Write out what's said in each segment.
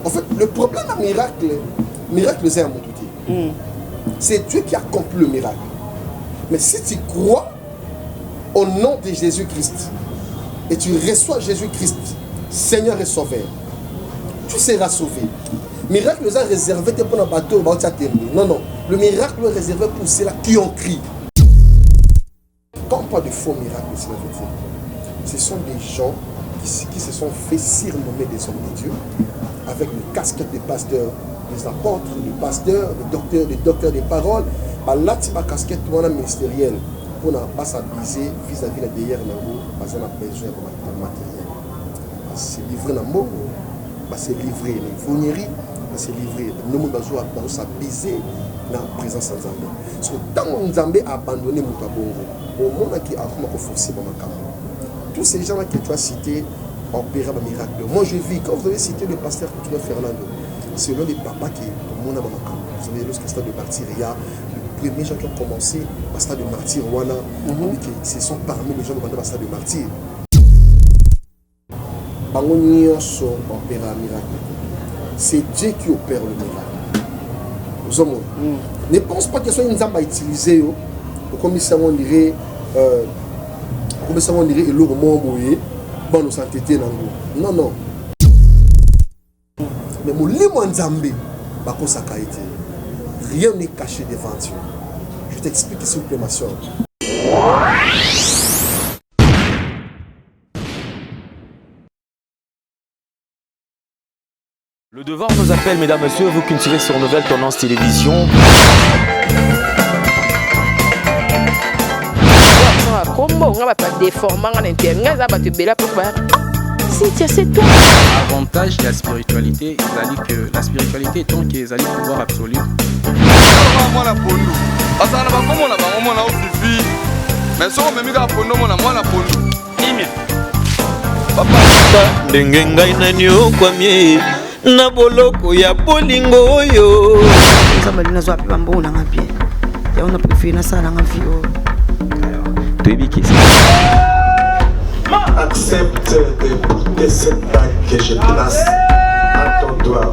En fait, le problème ya miracle, miracle eza ya moto te. C'est Dieu qui accomplit le miracle. Mais si tu crois au nom de Jésus-Christ et tu reçois Jésus-Christ, Seigneur et Sauveur, tu seras sauvé. Miracle eza réservé te mpona bato oyo baotia tembe. Non, non. Le miracle est réservé pour ceux-là qui ont crié. Quand on parle de faux miracles, cela veut dire, ce sont des gens qui se sont fait surnommer des hommes de Dieu, avec le casquette des pasteurs, des apôtres, des pasteurs, des docteurs des paroles, balati ba casquette wana ministérielle mpona bas'abuser vis-à-vis na derrière nango baza na besoin ya matériel. Base livrer na mbongo, base livrer na ivognerie, base livrer ndenge bazos'abuser na présence ya Nzambe. So ntango Nzambe abandonne moto ya bongo, omonaki akoma koforcer bamakambo. Tous ces gens-là que tu as cités opéraient un miracle. Moi, je vis, quand vous avez cité le pasteur Coutinho Fernando, c'est l'un des papas qui est mon Vous savez, lorsque stade de martyr, il y a les premiers gens qui ont commencé au stade de martyr, wana, qui ce sont parmi les gens qui ont au stade de martyr. Bango nyonso baopéra un miracle. C'est Dieu qui opère le miracle. Vous avez Ne pense pas que soit Nzambe a utilisé yo, comme ça on dirait comme ça on dirait eloko moko boye bano s'entêter nango. Non, non. Mais molimo ya Nzambe bakosaka ye te. Rien n'est caché devant Dieu. Je t'explique, s'il vous plaît, ma soeur. Le devoir nous appelle, mesdames, messieurs, vous qui nous suivez sur Nouvelle Tendance Télévision. Kombo nga bato badeformanga na inter nga eza bato ebele mpo ba Cynthia, c'est toi. Avantage ya spiritualité ezali que la spiritualité étant que ezali pouvoir absolu. Mwana pondu azala na bakombo na bango, mwana ofifi, mais soki omemi kaka pondu, omona mwana pondu imia. Ndenge ngai naniokwami na boloko ya bolingo oyo. Nzambe alingi nazwa mpe bambongo nanga bien, yango na préféré nasala nanga vie oyo. Toyebi ke Accepte de porter cette bague que je place à ton doigt.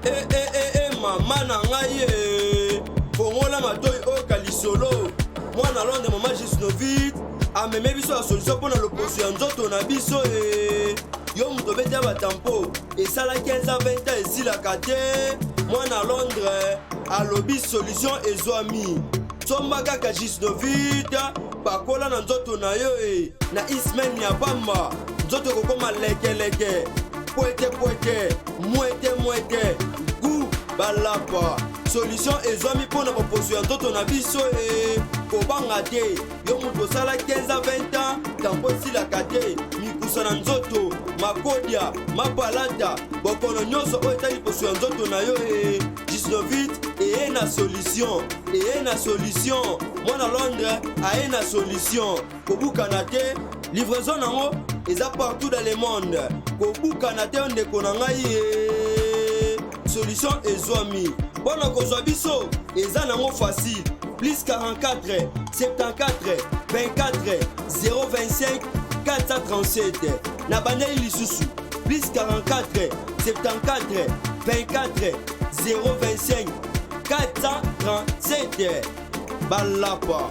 E, e, e, e, mama na ngai e, fongola matoi, oyoka lisolo. Mwana Londres, mama Gisnovit ameme biso ya solution mpo na loposo ya nzoto na biso. E yo moto obeti ya batampo esalaki 15 20 ans esilaka te, mwana Londres alobi solution ezwami. Somba kaka Gisnovit, pakola na nzoto na yo e, na ismaine ya pamba nzoto ekokoma lekeleke, pwete pwete, mwete mwete, gu balapa. Solution ezwami mpo na baposo ya nzoto na biso e. Kobanga te, yo moto osala 15 a 20 ans tampo esilaka te, mikusa na nzoto, makodia, mapalata, bokono nyonso oyo etali poso ya nzoto na yo e, Gisnovit eye na solution, eye na solution. Mwana Londres aye na solution. Kobukana te, livraison nango eza partout dans le monde. Kobukana te, ndeko na ngai ye, solution ezwami. Mpo na kozwa biso eza nango facile: plus 44 74 24 025 437. Na bandeli lisusu: plus 44 74 24 025 437. Balapa.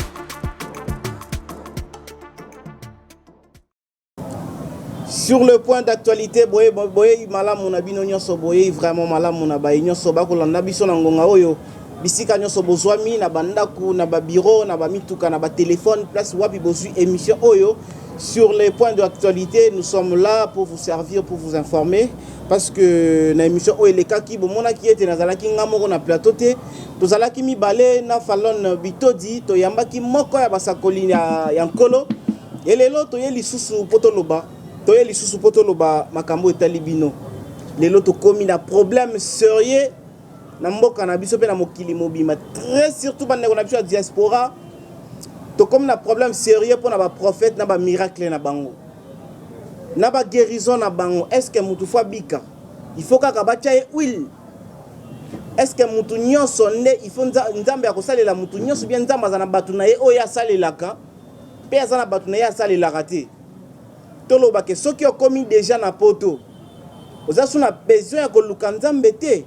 Sur le point d'actualité, boye boye malamu na bino nyonso, boye vraiment malamu na baye nyonso bakolanda biso na ngonga oyo, bisika nyonso bozwami, na bandako, na babureau, na bamituka, na batelefone, place wapi bozwi émission oyo. Sur les points d'actualité, nous sommes là pour vous servir, pour vous informer, parce que na émission oyo elekaki, bomonaki ete nazalaki nga moko na plateau te, tozalaki mibale na Falon Bitodi. Toyambaki moko ya basakoli ya Nkolo. Elelo toye lisusu mpo toloba, toye lisusu mpo toloba makambo etali bino. Lelo tokomi na problème sérieux na mboka na biso mpe na mokili mobima, très surtout bandeko na biso ya diaspora. Tokomi na problème sérieux mpo na baprophète na bamiracle na bango, na baguérison na bango. Est ce que motu faut abika, il faut kaka batya ye huile? Est ce que mutu nyonso nde il faut Nzambe akosalela mutu nyonso bien Nzambe aza na bato na ye oyo asalelaka mpe aza na bato na ye asalelaka te? Toloba ke soki okomi dejà na poto oza su na besoin ya koluka Nzambe te?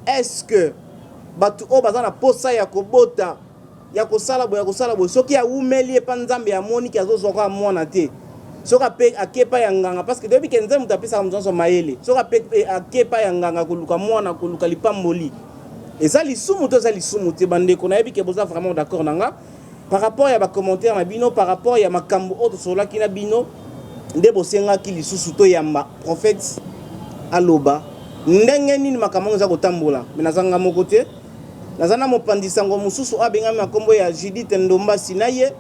Est ce que bato oyo baza na posa ya kobota, ya kosala boye, ya kosala boye, soki awumeli epa Nzambe amoni ke azozwa kaka mwana te, soki ape ake epai ya nganga, parce que toyebi ke Nzambe moto apesaka moto nyonso mayele, soki ape ake epai ya nganga koluka mwana, koluka lipamboli, eza lisumu to eza lisumu te? Bandeko, nayebi ke boza vraiment d'accord na nga par rapport ya ba commentaire na bino, par rapport ya makambo oyo tosololaki na bino, nde bosengaki lisusu toyamba prophète aloba ndenge nini makambo yango eza kotambola. Me naza nga moko te, naza na mopanzi sango mosusu oyo abengami na nkombo ya Judith Ndombasi. Na ye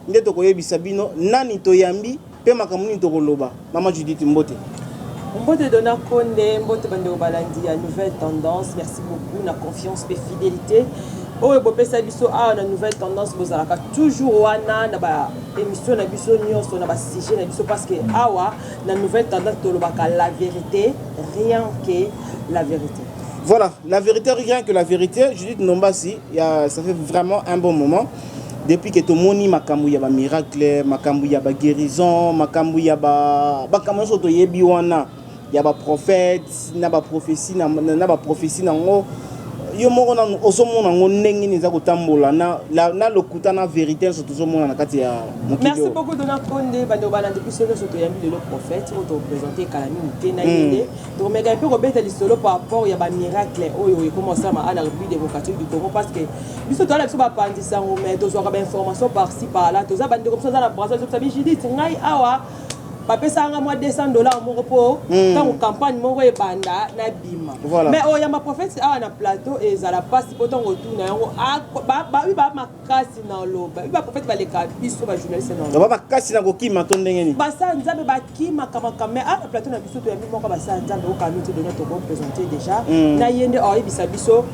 nde tokoyebisa bino nani toyambi mpe makambo nini tokoloba. Mama Judith, mbote. Mbote Dona Konde, mbote bandeko balandi ya Nouvelle Tendance. Merci beaucoup na confiance pe fidélité oyo bopesa biso awa na Nouvelle Tendance. Bozalaka toujours wana na ba émission na biso nyonso, na ba sujet na biso, parce que awa na Nouvelle Tendance tolobaka la vérité, rien que la vérité. Voilà, la vérité, rien que la vérité. Judith Ndombasi, ça fait vraiment un bon moment depuis que tomoni makambo ya ba miracle, makambo ya ba guérison, makambo ya ba makambo nyonso toyebi wana ya ba prophète na ba prophétie na ba prophétie nango, yo moko nanu ozomona yango ndenge nini eza kotambola na lokuta na vérité nyonso tozomona na kati ya mokili Merci oyo? beaucoup Dona Konde. Bandeko balandi biso nyonso, toyambi lelo prophète oyo toprésente kala mingi te na ye nde tokomeka mpe kobeta lisolo par rapport ya bamiracle oyo ekoma osalama awa na République démocratique du Congo, parce que biso toala biso bapanzi sango, mais tozwaka bainformation par-ci par-là. Toza bandeko biso aza na Braza, biso Judith, ngai awa bapesaka nga mwa 200 $ moko mpo ntango campagne moko ebanda nabima. Mais oyamba prophète awa na plateau ezala mpasi, mpo ntango otuna yango babi ba makasi na loba bi baprophète baleka biso bajournaliste na ba makasi na kokima to ndenge nini? Basala Nzambe bakimaka makambo, mais awa na plateau na biso toyambi moko basala Nzambe okanu te dona tokoprésente déjà na ye nde aoyebisa biso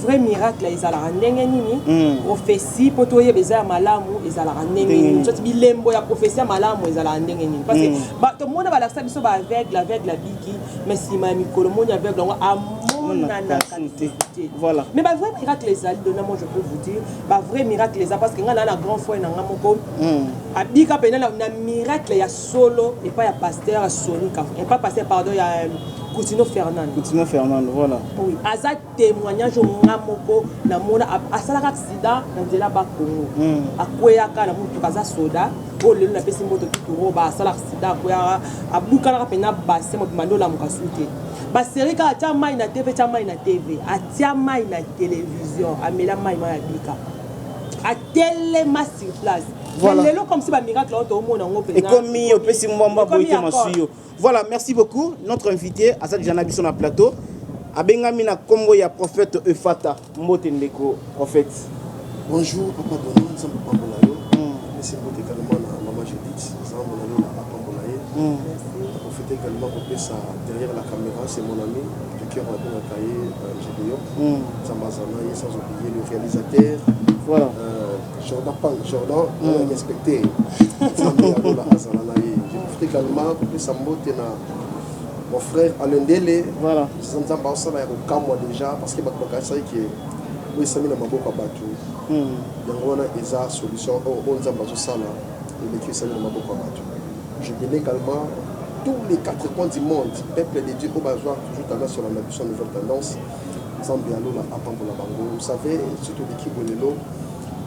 vrai miracle ezalaka ndenge nini, prophétie mpo toyeba eza ya malamu ezalaka ndenge nini, soti bilembo ya prophétie ya malamu ezalaka ndenge nini, parce que tomona balakisa biso baaveugle, aveugle abiki, mais nsima ya mikolo moni aveugle yango amonanaka te. Mais bavrai miracle ezali, dona. Moi je peux vous dire, bavrai miracle eza, parce que ngai naa na grand frère na nga moko abika mpena na miracle ya solo epai ya pasteur Soni, epai pasteur, pardon, ya Coutinho Fernando. Coutinho Fernando, voilà. Oui, aza témoignage nga moko namona. Asalaka accident na nzela Bakongo, akweyaka na motuka, aza soda oyo lelo napesi mboto tuturo. Asala accident, akweyaka, abukanaka mpena bassin mobimba nde olamuka su te. Baseri kaka atia mai na TV, atia mai na TV, atia mai na télévision, amela mai, mai abika, atelema sur place. Mais lelo comme si bamiracle oyo toomona yango mpenza ekomi opesi mwamba boye te masui yo. Voilà, merci beaucoup. Notre invité aza déjà na biso na plateau, abengami na nkombo ya prophète Efata. Mbote ndeko prophète. Bonjour papa Dona, nzambe apambola yo. Merci mbote également na maman Judith, nzambe na lola apambola ye. Profite également kopesa derrière la caméra, c'est mon ami de cœur, abengaka ye Gédéon. Nzambe aza na ye, sans oublier le réalisateur. Jordan Pang, Jordan, respecté. Nzambe ya lola azala na ye. Je profite également kopesa mbote na mon frère Alain Ndele. Nzambe aosala ya kokamwa déjà, parce que bato bakanisaki ke oyo esami na maboko ya bato, yango wana eza solution oyo Nzambe azosala eleki esami na maboko ya bato. Je bénis également tous les quatre coins du monde, peuple de Dieu oyo bazwa toujours tendance olanda biso Nouvelle Tendance. Nzambe ya lola apambola bango. Vous savez, soki toleki boye lelo,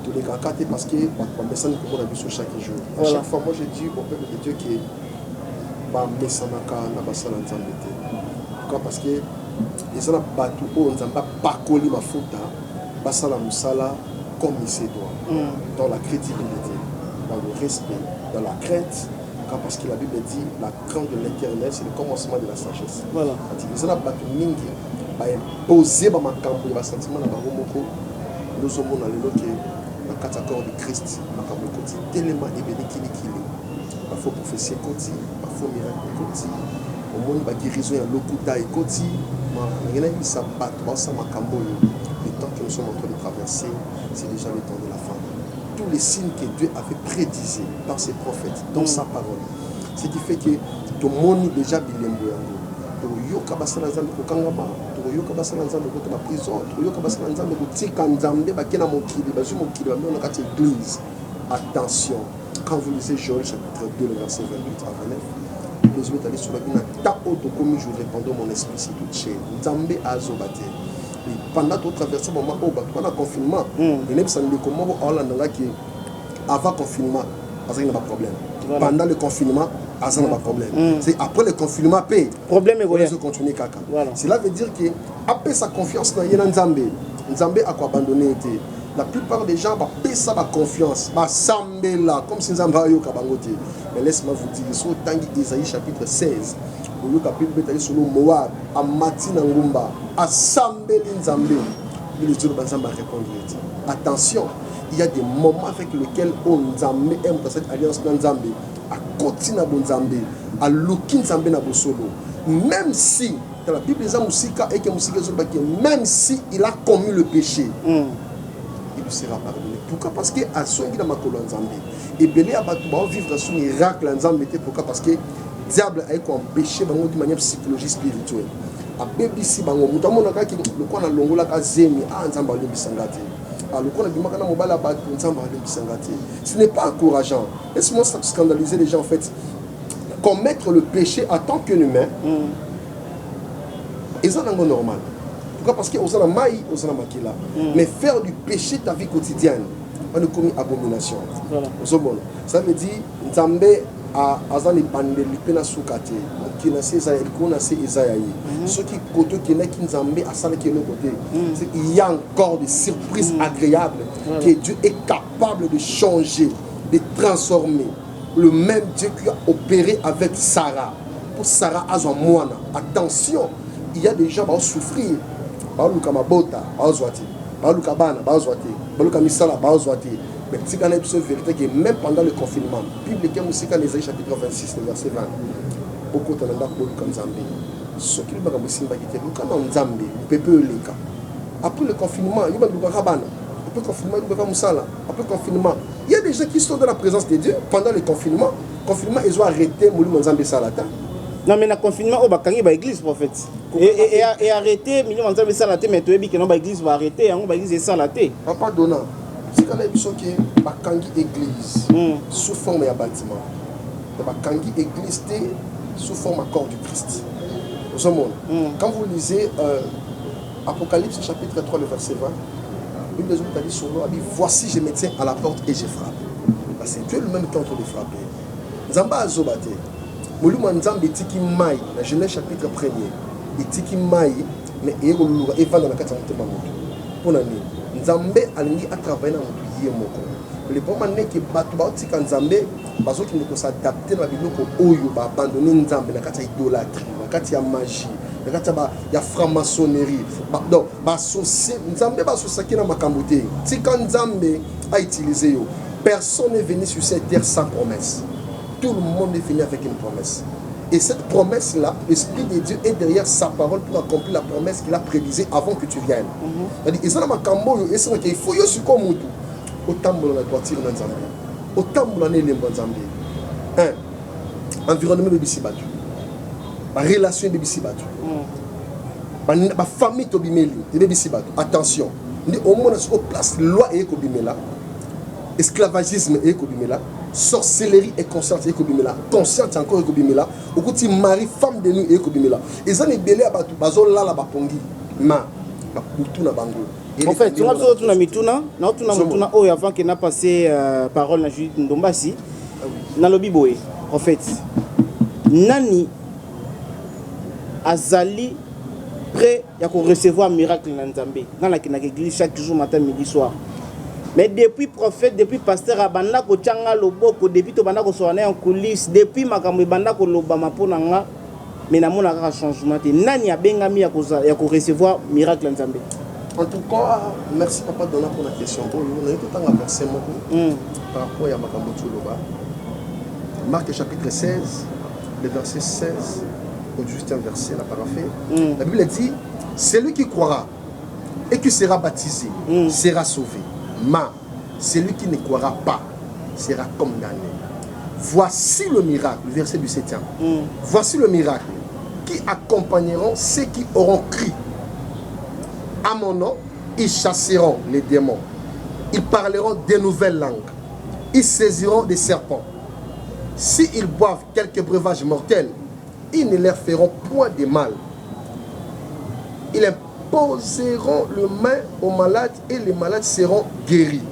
tolekaka te parce que bato bamesani komona biso chaque jour. À chaque fois, moi je dis au peuple de Dieu ke bamesanaka na basala Nzambe te. Pourquoi? Parce que eza na bato oyo Nzambe apakoli mafuta, basala mosala comme il se doit, dans la crédibilité, dans le respect, dans la crainte, car parce que la Bible dit: la crainte de l'Éternel, c'est le commencement de la sagesse. Eza na bato mingi baimpose bamakambo ya basentiment na bango moko. Nozomona lelo ke na kati ya corps de Christ makambo ekoti telema ebele kilikili, bafaux prophétie ekoti, bafaux miracle ekoti, omoni baguérison ya lokuta ekoti. Ndenge nayebisa bato basala makambo oyo, le temps que nous sommes en train de traverser, c'est déjà le temps de la fin. Tous les signes que Dieu avait prédisés par ses prophètes dans sa parole, ce qui fait que tomoni déjà bilembo yango, toyoka basala Nzambe kokangama. Tokoyoka basala Nzambe kota ba prison, tokoyoka basala Nzambe kotika Nzambe bake na mokili, bazwi mokili bamemi na kati ya église. Attention, quand vous lisez Joël chapitre 2, le verset 28 à 29, Bible ezobeta lisolo na temps oyo tokomi, je répandrai mon esprit sur toute chair. Nzambe azoba te. Et pendant totraverse moment oyo bato wana confinement, enebisa ndeko moko aolanda ngaki avant confinement azalaki na baproblème, pendant le confinement aza na baproblème, c'est après le confinement mpe problème ekoya. Ezocontinue kaka. Cela veut dire que apesa confiance na ye na Nzambe, Nzambe akoabandonne ye te. La plupart des gens bapesa baconfiance, basambela comme si Nzambe ayoka bango te. Mais laisse-moi vous dire, so otangi Esaïe chapitre 16, oyoka mpe beta lisolo Moab amati na ngumba, asambeli Nzambe, bino ezoloba Nzambe arépondre ye te. Attention, il y a des moments avec lesquels oyo Nzambe e moto asali alliance na Nzambe, akoti na bonzambe, aluki Nzambe na bosolo, même si dans la Bible eza mosika eke mosika, ezolobaki même si il a commis le péché, il lui sera pardonné. Pourquoi? Parce que azongi na makolo ya Nzambe. Ebele ya bato baovivre sous miracle ya Nzambe te. Pourquoi? Parce que diable aye koempêche bango d'une manière psychologie spirituelle, abebisi bango. Moto amonakaki lokola nalongolaka zemi, ah, Nzambe alimbisanga te. Ah, lokola nabimaka na mobali ya bato, Nzambe alimbisanga te. Ce n'est pas encourageant. Laisse-moi scandaliser les gens. En fait, commettre le péché en tant qu'un humain eza nango normal. Pourquoi? Parce que oza na mai, oza na makila. Mais faire du péché ta vie quotidienne, wana ekomi abomination. Ozomona, ça veut dire Nzambe aza na ebandeli mpe na suka te. Mokili na se eza ya likolo, na se eza ya ye. Soki koto okendaki, Nzambe asalaki eloko te. Il y a encore des surprises agréables que Dieu est capable de changer, de transformer. Le même Dieu qui a opéré avec Sarah pour Sarah azwa mwana. Attention, il y a des gens baosouffrir, baoluka mabota, baozwa te, baoluka bana, baozwa te, baoluka misala, baozwa te. Mais tika na biso vérité que même pendant le confinement, Bible eke mosika na Esaïe chapitre 26, le verset 20: bokota na ndako, boluka Nzambe. Soki makambo esimbaki te, luka na Nzambe, mpepe oleka. Après le confinement, yo balukaka bana, après confinement yolukaka mosala, après confinement. Il y a des gens qui sont dans la présence de Dieu pendant le confinement. Confinement ezo arrêté molimo Nzambe esala ta. Non, mais na confinement oyo bakangi baéglise, prophète, et arrêté milimo Nzambe esala te. Mais toyebi keno baéglise baarrêté yango, baéglise esala te. Papa Dona, sika na biso ke bakangi église sous forme ya bâtiment, bakangi église te sous forme ya corps du Christ. Ozomona, quand vous lisez Apocalypse chapitre 3, le verset 20, Bible ezobeta lisolo abi: "Voici, je me tiens à la porte et je frappe." Parce que Dieu lui-même est en train de frapper. Nzambe azoba te. Molimo ya Nzambe etiki mai na Genèse chapitre 1er, etiki mai, mais eye koluka evanda na kati ya motema moto. Mpo na nini? Nzambe alingi atravaille na moto ye moko. Le problème ndeke bato baotika Nzambe, bazokende kos'adapter na biloko oyo, baabandonne Nzambe na kati ya idolâtrie, na kati ya magie, na kati ya franc-maçonnerie. Donc baassocie Nzambe, baasociaki na makambo te. Tika Nzambe autiliser yo. Personne n'est venu sur cette terre sans promesse. Tout le monde est venu avec une promesse. Et cette promesse-là, l'Esprit de Dieu est derrière sa parole pour accomplir la promesse qu'il a prédisée avant que tu viennes. C'est-à-dire, eza na makambo oyo esengaka, il faut yo sikoyo motu otambola na droiture na Nzambe, otambola na elembo ya Nzambe. Un environnement ebebisi bato, barelation ebebisi bato, bafamille tobimeli ebebisi bato. Attention, nde omona sikoyo place loi eye kobimela, esclavagisme eye kobimela, sorcellerie et conscience eye kobimela, conscience encore eye kobimela, okuti mari femme de nuit eye kobimela. Eza na ebele ya bato bazolala bapongi ma babutu na bango. En fait, tunga biso tuna mituna, na tuna motuna oyo avant que na passer parole na Judith Ndombasi. Nalobi boye, prophète, nani azali prêt ya korecevoir miracle na Nzambe? Nga nakendaka église chaque jour, matin, midi, soir. Mais depuis prophète, depuis pasteur abanda kotianga loboko, depuis tobanda kosola na ye en coulisse, depuis makambo ebanda kolobama mpo na nga, mais namona kaka changement te. Nani abengami ya korecevoir miracle ya Nzambe? En tout cas, merci papa Dona pour la question oyo. Naye totanga verset moko par rapport ya makambo toloba. Marc chapitre 16, le verset 16 au 18e verset, la paraphé. La Bible dit: "Celui qui croira et qui sera baptisé sera sauvé. Mais celui qui ne croira pas sera condamné. Voici le miracle", le verset du 7e. "Voici le miracle qui accompagneront ceux qui auront cru." À mon nom, ils chasseront les démons. Ils parleront de nouvelles langues. Ils saisiront des serpents. S'ils boivent quelques breuvages mortels, ils ne leur feront point de mal. Ils imposeront le main aux malades et les malades seront guéris.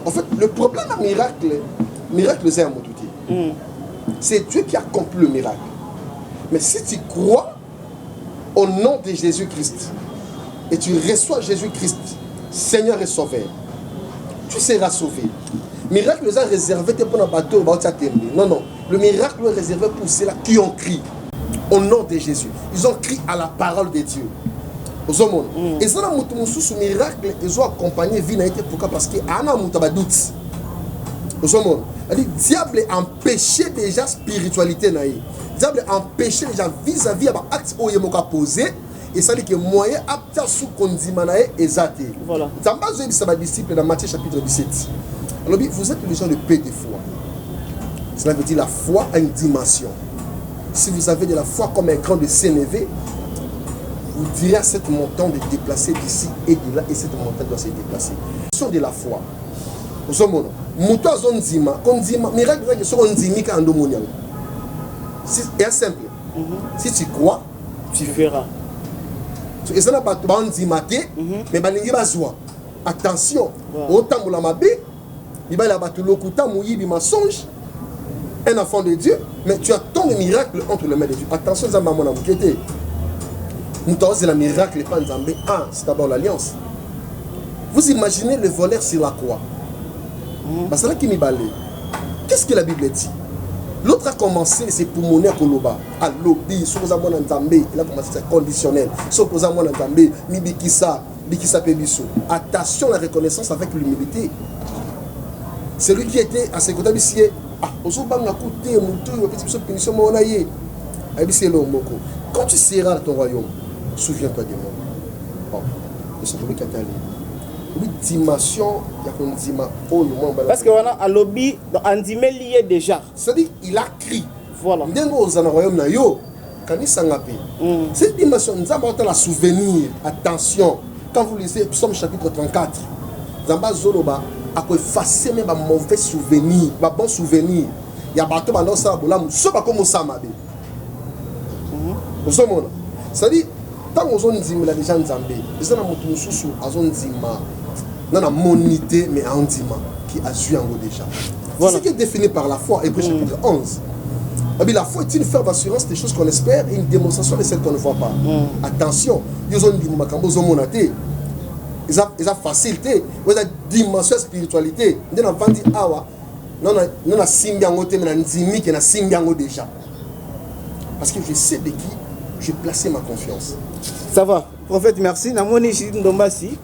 En fait, le problème à miracle, miracle, c'est un mot C'est Dieu qui accomplit le miracle. Mais si tu crois au nom de Jésus-Christ et tu reçois Jésus-Christ, Seigneur et Sauveur, tu seras sauvé. Miracle est réservé pour un bateau. Non, non. Le miracle est réservé pour ceux-là qui ont crié au nom de Jésus. Ils ont crié à la parole de Dieu. Ozomona, eza na moto mosusu, miracle ezo accompagner vie na ye te. Pourquoi? Parce que ana moto ya badoute. Ozomona, c'est-à-dire diable empêché déjà spiritualité na ye, diable empêché déjà vis-à-vis ya baacte oyo ye moko aposé, esali ke moyen atia su kondima na ye eza te. Nzambe azoyebisa badisciple na Matthieu chapitre 17, alobi: "Vous êtes les gens de peu de foi." Cela veut dire la foi a une dimension. Si vous avez de la foi comme un grain de sénévé, vous direz à cette montagne de déplacer d'ici et de là, et cette montagne doit se déplacer. Question de la foi. Ozomona, moto azondima, kondima miracle ezaki soki ondimi kaka nde omoni yango. Eya simple: si tu crois, tu verras. Eza na bato bandima te, mais balingi bazwa. Attention, otambola mabe, mibali ya bato, lokuta, moyibi, mensonge, un enfant de Dieu, mais tu attends le miracle entre les mains de Dieu. Attention, Nzambe amona moke te. Moto azozela miracle epa Nzambe, un, c'est d'abord l'alliance. Vous imaginez le voleur sur la croix, basalaki mibale. Qu'est-ce que la Bible dit? L'autre a commencé s'époumoner à koloba, alobi: "Soki oza mwana Nzambe." Il a commencé, c'est conditionnel: "Soki oza mwana Nzambe, mibikisa, bikisa mpe biso." Attention, la reconnaissance avec l'humilité. Celui qui était à ses côtés abisi ye: "Ah, ozobanga ku te, motu oyo apesi biso punition moko na ye." Ayebisi eloko moko: "Quand tu seras dans ton royaume, souviens-toi de moi." Bon, esakobiki atali obi dimension ya kondima oyo mwa. Parce que wana alobi, donc andimeli ye déjà. C'est-à-dire il a crié. Voilà. Ndenge oza na royaume na yo, kanisanga mpe. Cette dimension, Nzambe aotala souvenir. Attention, quand vous lisez Psaume chapitre 34, Nzambe azoloba akoeffacer me bamauvais souvenir, babon souvenir ya bato banda osala bolamu, so bakoma osala mabe. Ozomona, c'est-à-dire ntango ozondimela déjà Nzambe, eza na moto mosusu azondima na namoni te, mais andima ki azwi yango déjà. C'est ce qui est défini par la foi. Hébreu chapitre 11. Abi, la foi est une ferme assurance des choses qu'on espère et une démonstration de celles qu'on ne voit pas. Attention, yo ozondima makambo ozomona te, eza facile te. Oyo eza dimension ya spiritualité. Nde navandi awa, no nasimbi yango te, me nandimi ke nasimbi yango déjà, parce que je sais de qui j'ai placé ma confiance. Ça va, prophète, merci. Namoni Judith Ndombasi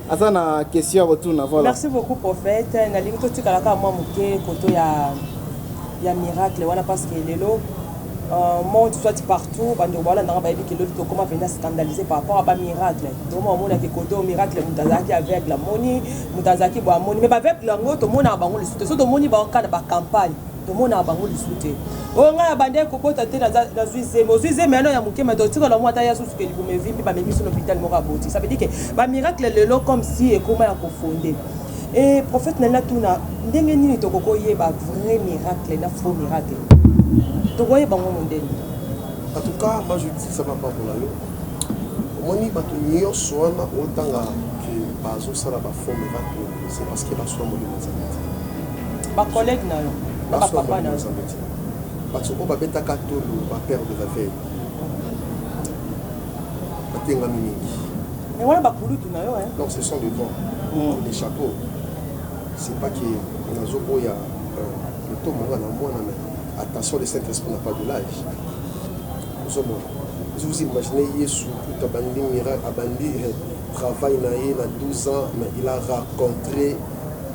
aza na question ya kotuna. Voilà. Merci beaucoup, prophète. Nalingi totikala kaka mwa moke koto ya miracle wana, parce que lelo monde soit partout, bandeko baolandanga bayebi ke lelo tokóma mpenza scandalisé par rapport à bamiracle. Tokoma omonaki koto miracle, moto azalaki aveugle amoni, moto azalaki bo amoni. Mais baaveugle yango, tomonaka bango lisusu te. So tomoni bango kaka na bacampagne, tomonaka bango lisusu te. Oyo ngai na bande kobota te, nazwi zemi, ozwi zemi yano ya moke, me totikala mwa ata ya susu ke libumu evi mpe bamemi biso na hôpital moko aboti. Ça veut dire ke bamiracle lelo comme si ekóma ya kofonde. E prophète, nali natuna: ndenge nini tokoki koyeba vrai miracle na faux miracle? Tokoyeba ngo mondeni? En tout cas, moi je dis, ça va pas pour la yo. Omoni, bato nyonso wana otanga ke bazosala bafaux miracle, c'est parce que baswa molimo Nzambe te. Bacollègue na yo na Baswa bapapa na molimo yo. Nzambe te. Bato oyo babetaka tolo, bapère de réveil, batengami mingi. Mais wana bakulutu na yo, hein? Donc ce sont des grands, des chapeaux. C'est pas que nazoboya lotomonga na mwana, mais attention, le Saint-Esprit n'a pas de l'âge. Ozomona, vous imaginez Yesu kuta abandi miracle, abandi travail na ye na 12 ans, mais il a rencontré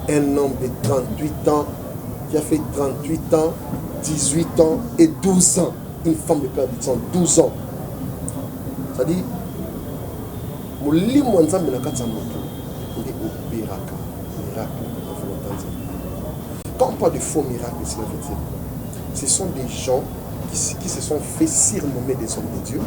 un homme de 38 ans qui a fait 38 ans, 18 ans et 12 ans, une femme de perte de sang 12 ans. C'est-à-dire molimo ya Nzambe na kati ya moto nde opéraka miracle na volonté ya Nzambe. Quand on parle de faux miracles, cela veut dire ce sont des gens qui se sont fait surnommer des hommes de Dieu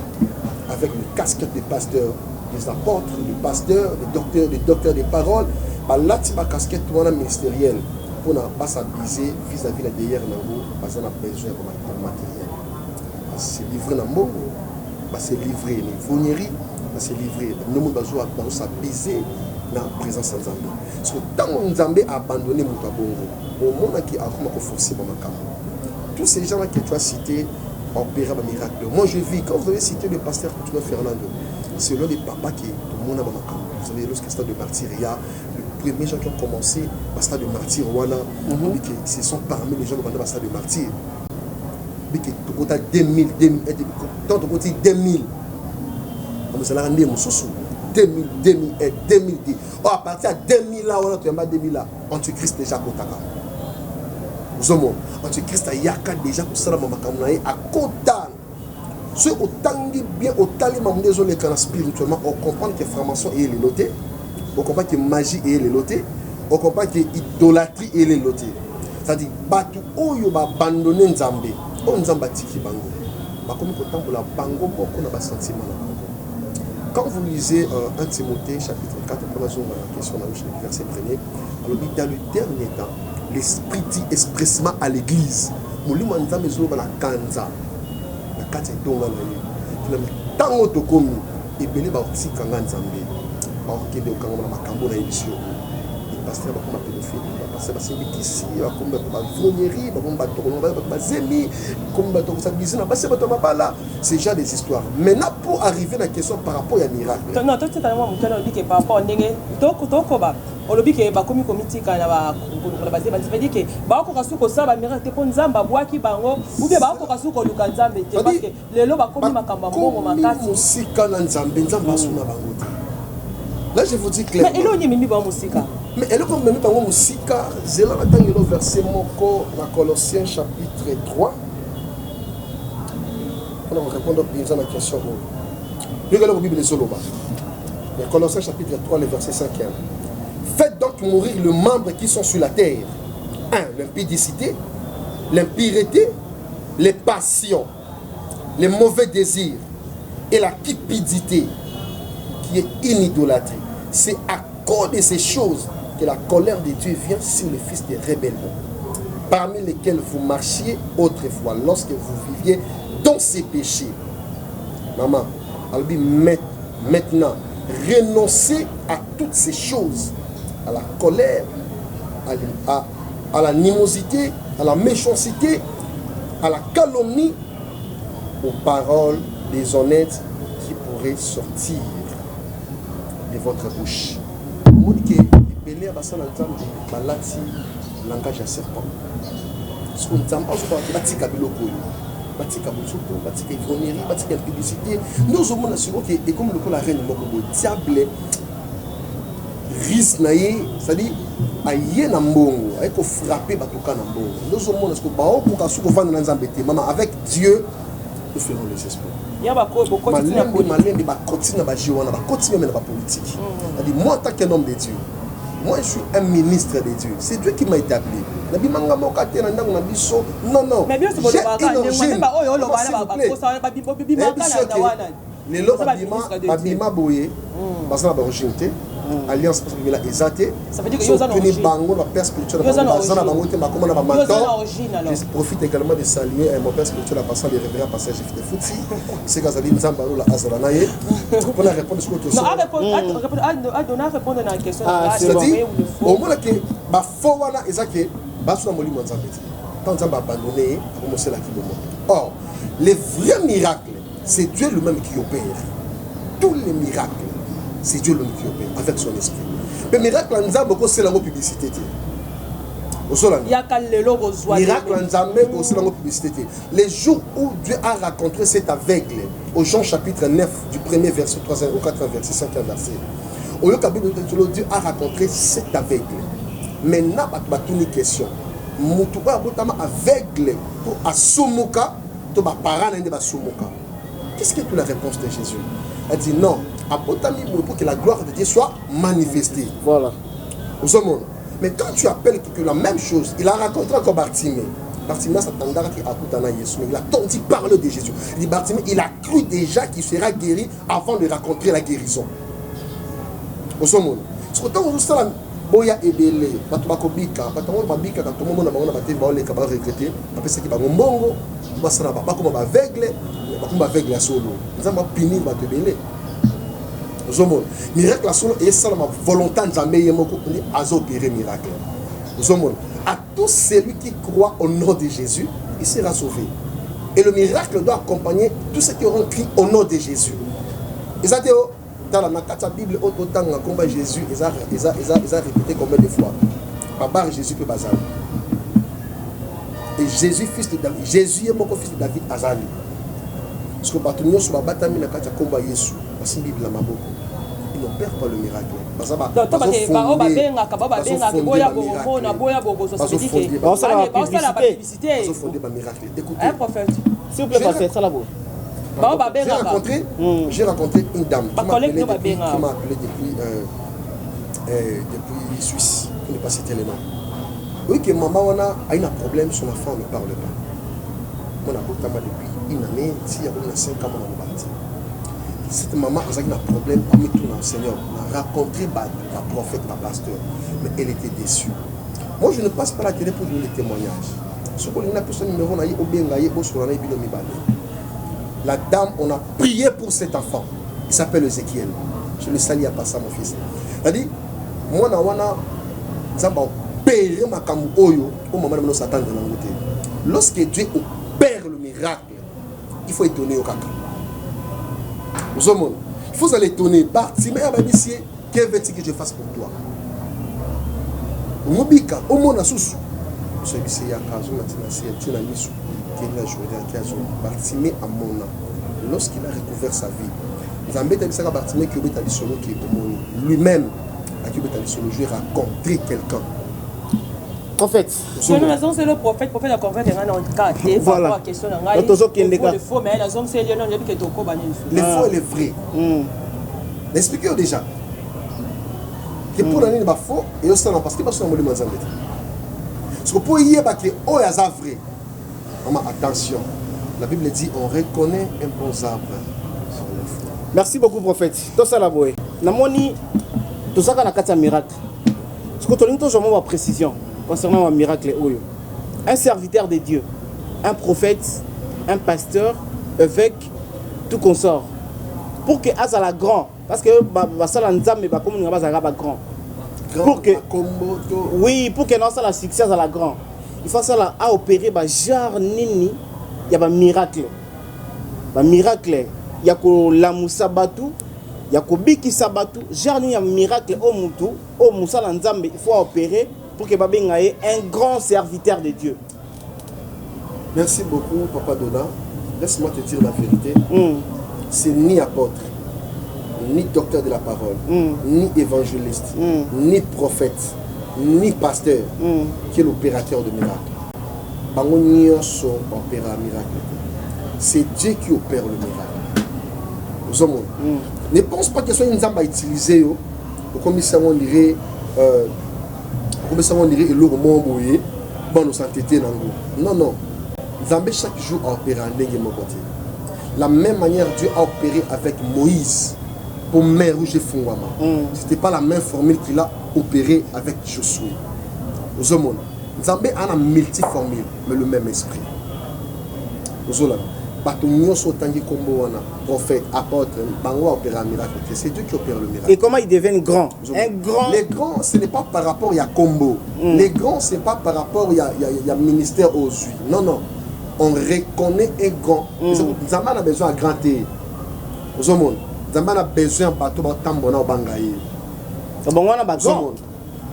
avec le casquette de pasteur, Des apôtres, des pasteurs, des docteurs, des docteurs des paroles, balati ba casquette wana ministérielle mpona bas'abuser vis-à-vis na derrière nango. Baza na besoin ya matériel, base livrer na mbongo, base livrer na ivrognerie, base livrer ndomoni, bazos'abuser na présence ya Nzambe. So ntango Nzambe abandonne moto ya bongo, omonaki akoma koforcer bamakambo. Tous ces gens là que tu as cité opéra miracle. Moi, je vis, quand vous avez cité le pasteur Coutinho Fernando, c'est l'un des papas qui tout le monde a bamakambo. Vous savez, lorsque stade de martyr, il y a le premier gens qui ont commencé au stade de martyr wana, ce sont parmi les gens qui ont stade de martyr. Bike tokota 2000, 2000, tant tokoti 2000, ezalaka nde mosusu 2000, 2001, 2002. Oh, à partir ya 2000 la wana, toyamba 2000 la, antichrist déjà akotaka. Ozomona, antichrist ayaka déjà kosalama makambo na ye, akota. Soki otangi bien, otali makambo nde ezoleka na spirituellement, ocomprendre que franc-maçon eye lelo te, ocomprendre que magie eye lelo te, ocomprendre que idolâtrie eye lelo te. C'est-à-dire bato oyo baabandonne Nzambe, oyo Nzambe atiki bango, bakomi kotambola bango moko na basentiment na bango. Quand vous lisez 1 Timothée chapitre 4, pour la zone la question, le verset premier, alors dit: dans le dernier temps, l'Esprit dit expressement à l'église. Molimo ya Nzambe ezoloba na kanza na kati ya etonga na ye. Ntango tokomi ebele, baotikanga Nzambe, bakokende kokangama na makambo na ye. Biso bapasteur bakoma pédophile, bapasteur basimbi kisi, bakomi bato baivrognerie, bakomi bato bato bazemi, komi bato kos'abuser na basi, bato ya mabala, c'est genre des histoires. Maintenant, pour arriver na question par rapport ya miracle. Non, totikala mwa moke. Olobi ke par rapport ndenge tokoba, olobi ke bakomi komitika na bakolukola bazemi, c'est-à-dire ke bakoka su kosala bamiracle te mpo Nzambe abwaki bango, ou bien bakoka su koluka Nzambe te, parce que lelo bakomi makambo ya mbongo makasi. Mosika na Nzambe, Nzambe asuna bango te. Là, je vous dis clairement. Mais eloko nini ememi bango mosika? Mais eloko ememi bango mosika, zela natangelo verset moko na Colossiens chapitre 3 mpona korépondre mpenza na question oyo. Yoka eloko Bible ezoloba na Colossiens chapitre 3, le verset 5: faites donc mourir le membre qui sont sur la terre, 1 l'impudicité, l'impureté, les passions, les mauvais désirs et la cupidité, qui est une idolâtrie. C'est à cause de ces choses que la colère de Dieu vient sur les fils de rébellion, parmi lesquels vous marchiez autrefois lorsque vous viviez dans ces péchés. Maman, alobi, maintenant, renoncez à toutes ces choses, à la colère, à l'animosité, à la méchanceté, à la calomnie, aux paroles déshonnêtes qui pourraient sortir de votre bouche. Omoni ke ebele ya basala Nzambe balati langage ya serpent. Soki Nzambe azokoka te, batika biloko oyo, batika bosoto, batika ivrognerie, batika impudicité. Nde ozomona sikoyo ke ekomi lokola reine moko boye, diable rise na ye, c'est-à-dire aye na mbongo, aye kofrapper bato ka na mbongo. Nde ozomona sikoyo baokoka soki kovanda na Nzambe te. Mama, avec Dieu nous ferons les espoirs. Ya bokoti na malembe malembe, bakoti na bajeu wana, bakoti même na bapolitique. C'est-à-dire, moi, en tant qu'un homme de Dieu, moi, je suis un ministre de Dieu, c'est Dieu qui m'a établi. Nabimanga moko te na ndango na biso, non, non. Mais biso bolobaka ndenge oyo oloba na bakosa bibimaka na wana. Lelo babima boye, baza na baorigine te, alliance bimela eza te. Sotuni bango na père spirituel, baza na bango te, bakoma na bamentor. Je profite également de saluer mon père spirituel, en passant, le révérend pasteur Jefte Futi. Seka azali, Nzambe alola azala na ye. Mpona répondre sikoyo question, c'est-à-dire omonake bafaux wana eza ke baso na molimo ya Nzambe te. Ntango Nzambe abandonne ye, akomoselaki bomoto. Or les vrais miracles, c'est Dieu lui-même qui opère. Tous les miracles, c'est Dieu lui-même qui opère avec son esprit. Mais miracle ya Nzambe, okosala yango publicité te. Osolanda? Yaka lelo kozwa. Miracle ya Nzambe, okosala yango publicité te. Les jours où Dieu a rencontré cet aveugle, au Jean chapitre 9, du premier verset, 3 au 4 verset, 5 verset, oyoka Bible, Dieu a rencontré cet aveugle. Maintenant, bato batuni question: motu oyo abotama aveugle to asumuka to baparent na ye nde basumuka? Qu'est-ce que toute la réponse de Jésus? A dit non, abotami boye pour que la gloire de Dieu soit manifestée. Voilà. Ozomona? Mais quand tu appelles que la même chose, il a rencontré encore Bartimée. Bartimée s'attendait akutana Yesu, mais il a entendu parler de Jésus. Il dit Bartimée, il a cru déjà qu'il sera guéri avant de rencontrer la guérison. Ozomona soko ntango ozosala boya ebele, bato bakobika, bato yango babikaka, tomomona bango na batv baoleka, baregrete, bapesaki bango mbongo basala, bakoma baaveugle, bakoma baaveugle ya solo. Nzambe apunir bato ebele. Ozomona miracle ya solo esalama volonté ya Nzambe ye moko nde azoopere miracle. Ozomona, à tout celui qui croit au nom de Jésus, il sera sauvé, et le miracle doit accompagner tous ceux qui auront crié au nom de Jésus. Eza te o tala na kati ya Bible oyo totanga nkombo ya Jésus eza répété combien de fois? Babar Jésus mpe bazali, et Jésus fils de David, Jésus ye moko fils de David azali, parce que bato nyonso babatami na kati ya nkombo ya Yesu, basimbi Bible na maboko, ils n'opèrent pas le miracle. Baza to bao babengaka, bao babengaka boya bokomona, boya bokozwa, ça veut dire que Baosala baosala bapublicité. Bapublicité. Bazofonder bamiracle. Écoutez, hein, prophète. S'il vous plaît, pasteur, sala boye. Bao J'ai babengaka. rencontré, j'ai rencontré une dame qui Ba m'a collègue appelé no depuis, babenga. qui m'a appelé depuis Suisse, pour ne pas citer les noms. Oui, que maman wana a eu un problème, son enfant ne parle pas. Moi, na depuis une année, si il y a 5 ans, on a cette maman a un problème, parmi tout le Seigneur, on a rencontré ba, ba prophète, ba pasteur, mais elle était déçue. Moi, je ne passe pas la télé pour donner des témoignages. Ce qu'on a pris son numéro, on a eu obenga ye, bosolo na ye bino mibale. La dame, on a prié pour cet enfant. Il s'appelle Ezekiel. Je le salue à ça, mon fils. C'est-à-dire, moi, na wana, Nzambe opéré makambo oyo, au moment où nous s'attendons na ngote. Lorsque Dieu opère le miracle, il faut étonner au kaka. Ozomona, il faut aller étonner. Bartimée abayebisi ye: "Que veux-tu que je fasse pour toi?" Omobika, omona susu. Oyebisi ye: "Yaka." Azonga ntina se, ntina miso, kende na Jourdain, ake azonga. Bartimée amona. Lorsqu'il a recouvert sa vie, Nzambe etabisaka Bartimée ki obeta lisolo ke omoni. Lui-même aki obeta lisolo, je rencontrer quelqu'un. Prophète. Sono nazongiseli yo, prophète, prophète aconvaincre ngai na cas te par Voilà. rapport à question na ngai. Donc, tozokende Le faux, mais nazongiseli yo nano, yebi ke tokoba nini lisusu. Le faux et le vrai, expliqué yo déjà ke mpo na nini bafaux eyosala, parce que basala molimo ya Nzambe te. Parce que mpo oyeba ke oyo aza vrai, mama, attention, la Bible dit: on reconnaît un bon arbre par le fruit. Merci beaucoup, prophète. Tosala boye, namoni tozaka na kati ya miracle. Siko tolingi tozwa mwa baprécision concernant bamiracle oyo. Un serviteur de Dieu, un prophète, un pasteur, évêque, tout consort, pour que azala grand, parce que basala Nzambe bakomoninga bazalaka bagrand. Pour que Kombo to Oui, pour que nasala succès, azala grand, il faut asala aopérer bagenre nini ya bamiracle? Bamiracle ya kolamusa bato, ya kobikisa bato, genre nini ya miracle oyo mutu oyo mosala Nzambe il faut aopérer pour que babenga ye un grand serviteur de Dieu? Merci beaucoup, papa Dona. Laisse-moi te dire la vérité. C'est ni apôtre, ni docteur de la parole, ni évangéliste, ni prophète, ni pasteur qui est l'opérateur de miracle. Bango nyonso baopéra miracle te. C'est Dieu qui opère le miracle. Ozomona, ne pense pas que soki Nzambe autiliser yo, okomisi yango ondire okomisi yango ondire eloko moko boye, bana osantete nango. Non, non, Nzambe chaque jour aopéra ndenge moko te. La même manière Dieu a opéré avec Moïse pour mer Rouge efungwama, c'était pas la même formule qu'il a opéré avec Josué. Ozomona, Nzambe ana multiformule, mais le même esprit. Ozolanda, bato nyonso otangi nkombo wana, prophète, apôtre, bango aopéra miracle te. C'est Dieu qui opère le miracle. Et comment ils deviennent grands, un grand? Les grands, ce n'est pas par rapport ya kombo. Les grands, ce n'est pas par rapport ya ministère ozwi. Non, non, on reconnaît un grand. Nzambe ana besoin ya grand te. Ozomona, Nzambe ana besoin ya bato batambola na obanga ye. Bango wana bagrand. Ozomona,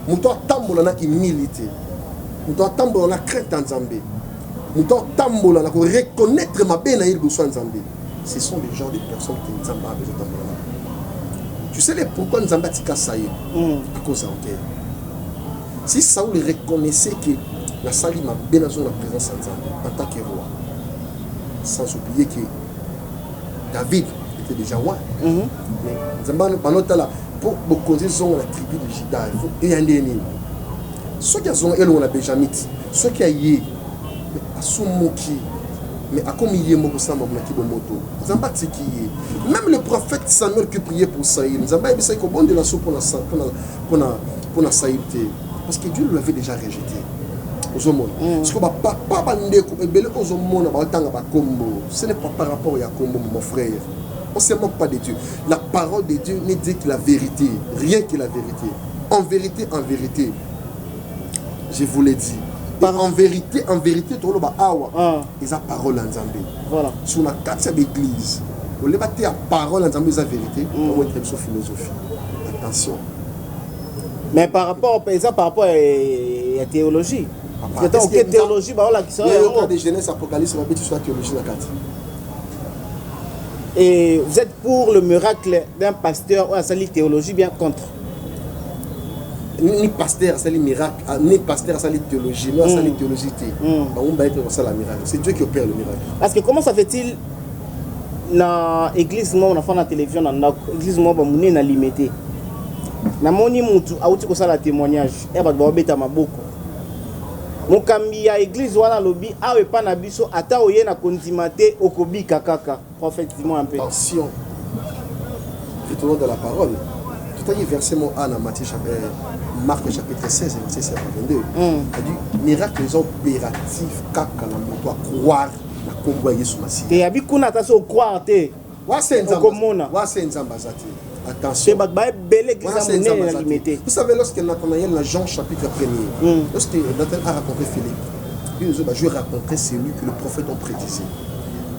moto atambola na humilité, moto atambola na crainte ya Nzambe, moto atambola na koreconnaître mabe na ye liboso ya Nzambe, ce sont des genres de personnes que Nzambe a besoin tambola na. Tu sais le pourquoi Nzambe atika Saül? À cause ya orgueil. Si Saoul reconnaissait que nasali mabe, nazonga na présence ya Nzambe en tant que roi, sans oublier que David était déjà roi, mais Nzambe banotala mpo bokonzi ezonga na tribu de Juda, il faut eya nde nini? Soki azonga elongo na Benjamite, soki aye asumuki. Mais akomi ye moko samba monaki bomoto, Nzambe atiki ye. Même le prophète Samuel qui priait pour Saül, Nzambe ayebisaki kobondela so mpona Saül te, parce que Dieu l'avait déjà rejeté. Ozomona siko bapapa, bandeko ebele ozomona baotanga bakombo, ce n'est pas par rapport ya kombo. Mon frère, on se moque pas de Dieu. La parole de Dieu ne dit que la vérité, rien que la vérité. En vérité, en vérité, je vous l'ai dit. En vérité, en vérité, toloba awa eza parole ya Nzambe. So na kati ya baeglise oleba te ya parole ya Nzambe eza vérité, omoyetela biso philosophie. Attention. Mais par rapport, eza par rapport ya théologie. Parce que théologie baolakisa yango de Genèse, Apocalypse, babeti so ya théologie na kati. Et vous êtes pour le miracle d'un pasteur oyo asali théologie, bien contre? Ni pasteur asali miracle, ni pasteur asali théologie, ni asali théologie te, bango bayete kosala miracle. C'est Dieu qui opère le miracle. Parce que comment ça fait-il, na église moko nafa na télévision na ndako, église moko bamonene na Limete, namoni mutu awuti kosala témoignage ya bato baobeta maboko, mokambi ya église wana alobi awa epa na biso, ata oye na kondima te, okobika kaka. Prophète, dis-moi un peu. Attention, retournons dans la parole. Tout à verset 1 na Matthieu chapitre, Marc chapitre 16 verset 7 à 22. Dit miracle eza opératif kaka na moto acroire na nkombo ya Yesu Masiya. Te, yabi kuna ata so ocroire te. Okomona wase Nzambe aza te. Attention. Bato baebele, église ya monene na Limete. Vous savez, lorsque Nathanaël, dans Jean chapitre 1er, lorsque Nathanaël a rencontré Philippe, lui nous a dit: je vais rencontrer celui que le prophète ont prédisé.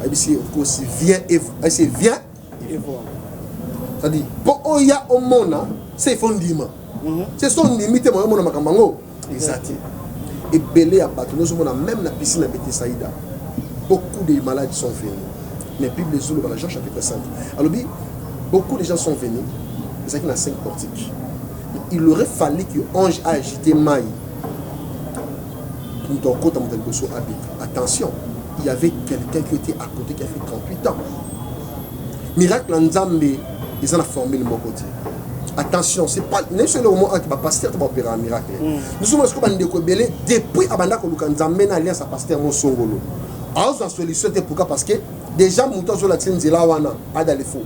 Ayebisi okosi, viens et viens et voir. C'est-à-dire, mpo oya omona se il faut ndima. Se so ndimi te, moyo omona makambo yango eza te. Ebele ya bato nyonso omona, même na piscine ya Betsaïda, beaucoup de malades sont venus. Mais Bible ezoloba na Jean chapitre 5, alobi beaucoup de gens sont venus, ezalaki na 5 portiques. Il aurait fallu que ange a agité mai, moto akota, moto ya liboso abika. Attention, il y avait quelqu'un qui était à côté qui a fait 38 ans. Miracle ya Nzambe eza na formule moko te. Attention, c'est pas nayebi eloko moko ake bapasteur te baopéra miracle. Nous sommes sikoyo bandeko ebele, depuis abanda koluka Nzambe na alliance ya pasteur mosongolo, azwa solution te. Pourquoi? Parce que déjà moto azolakisa nzela wana adale faux.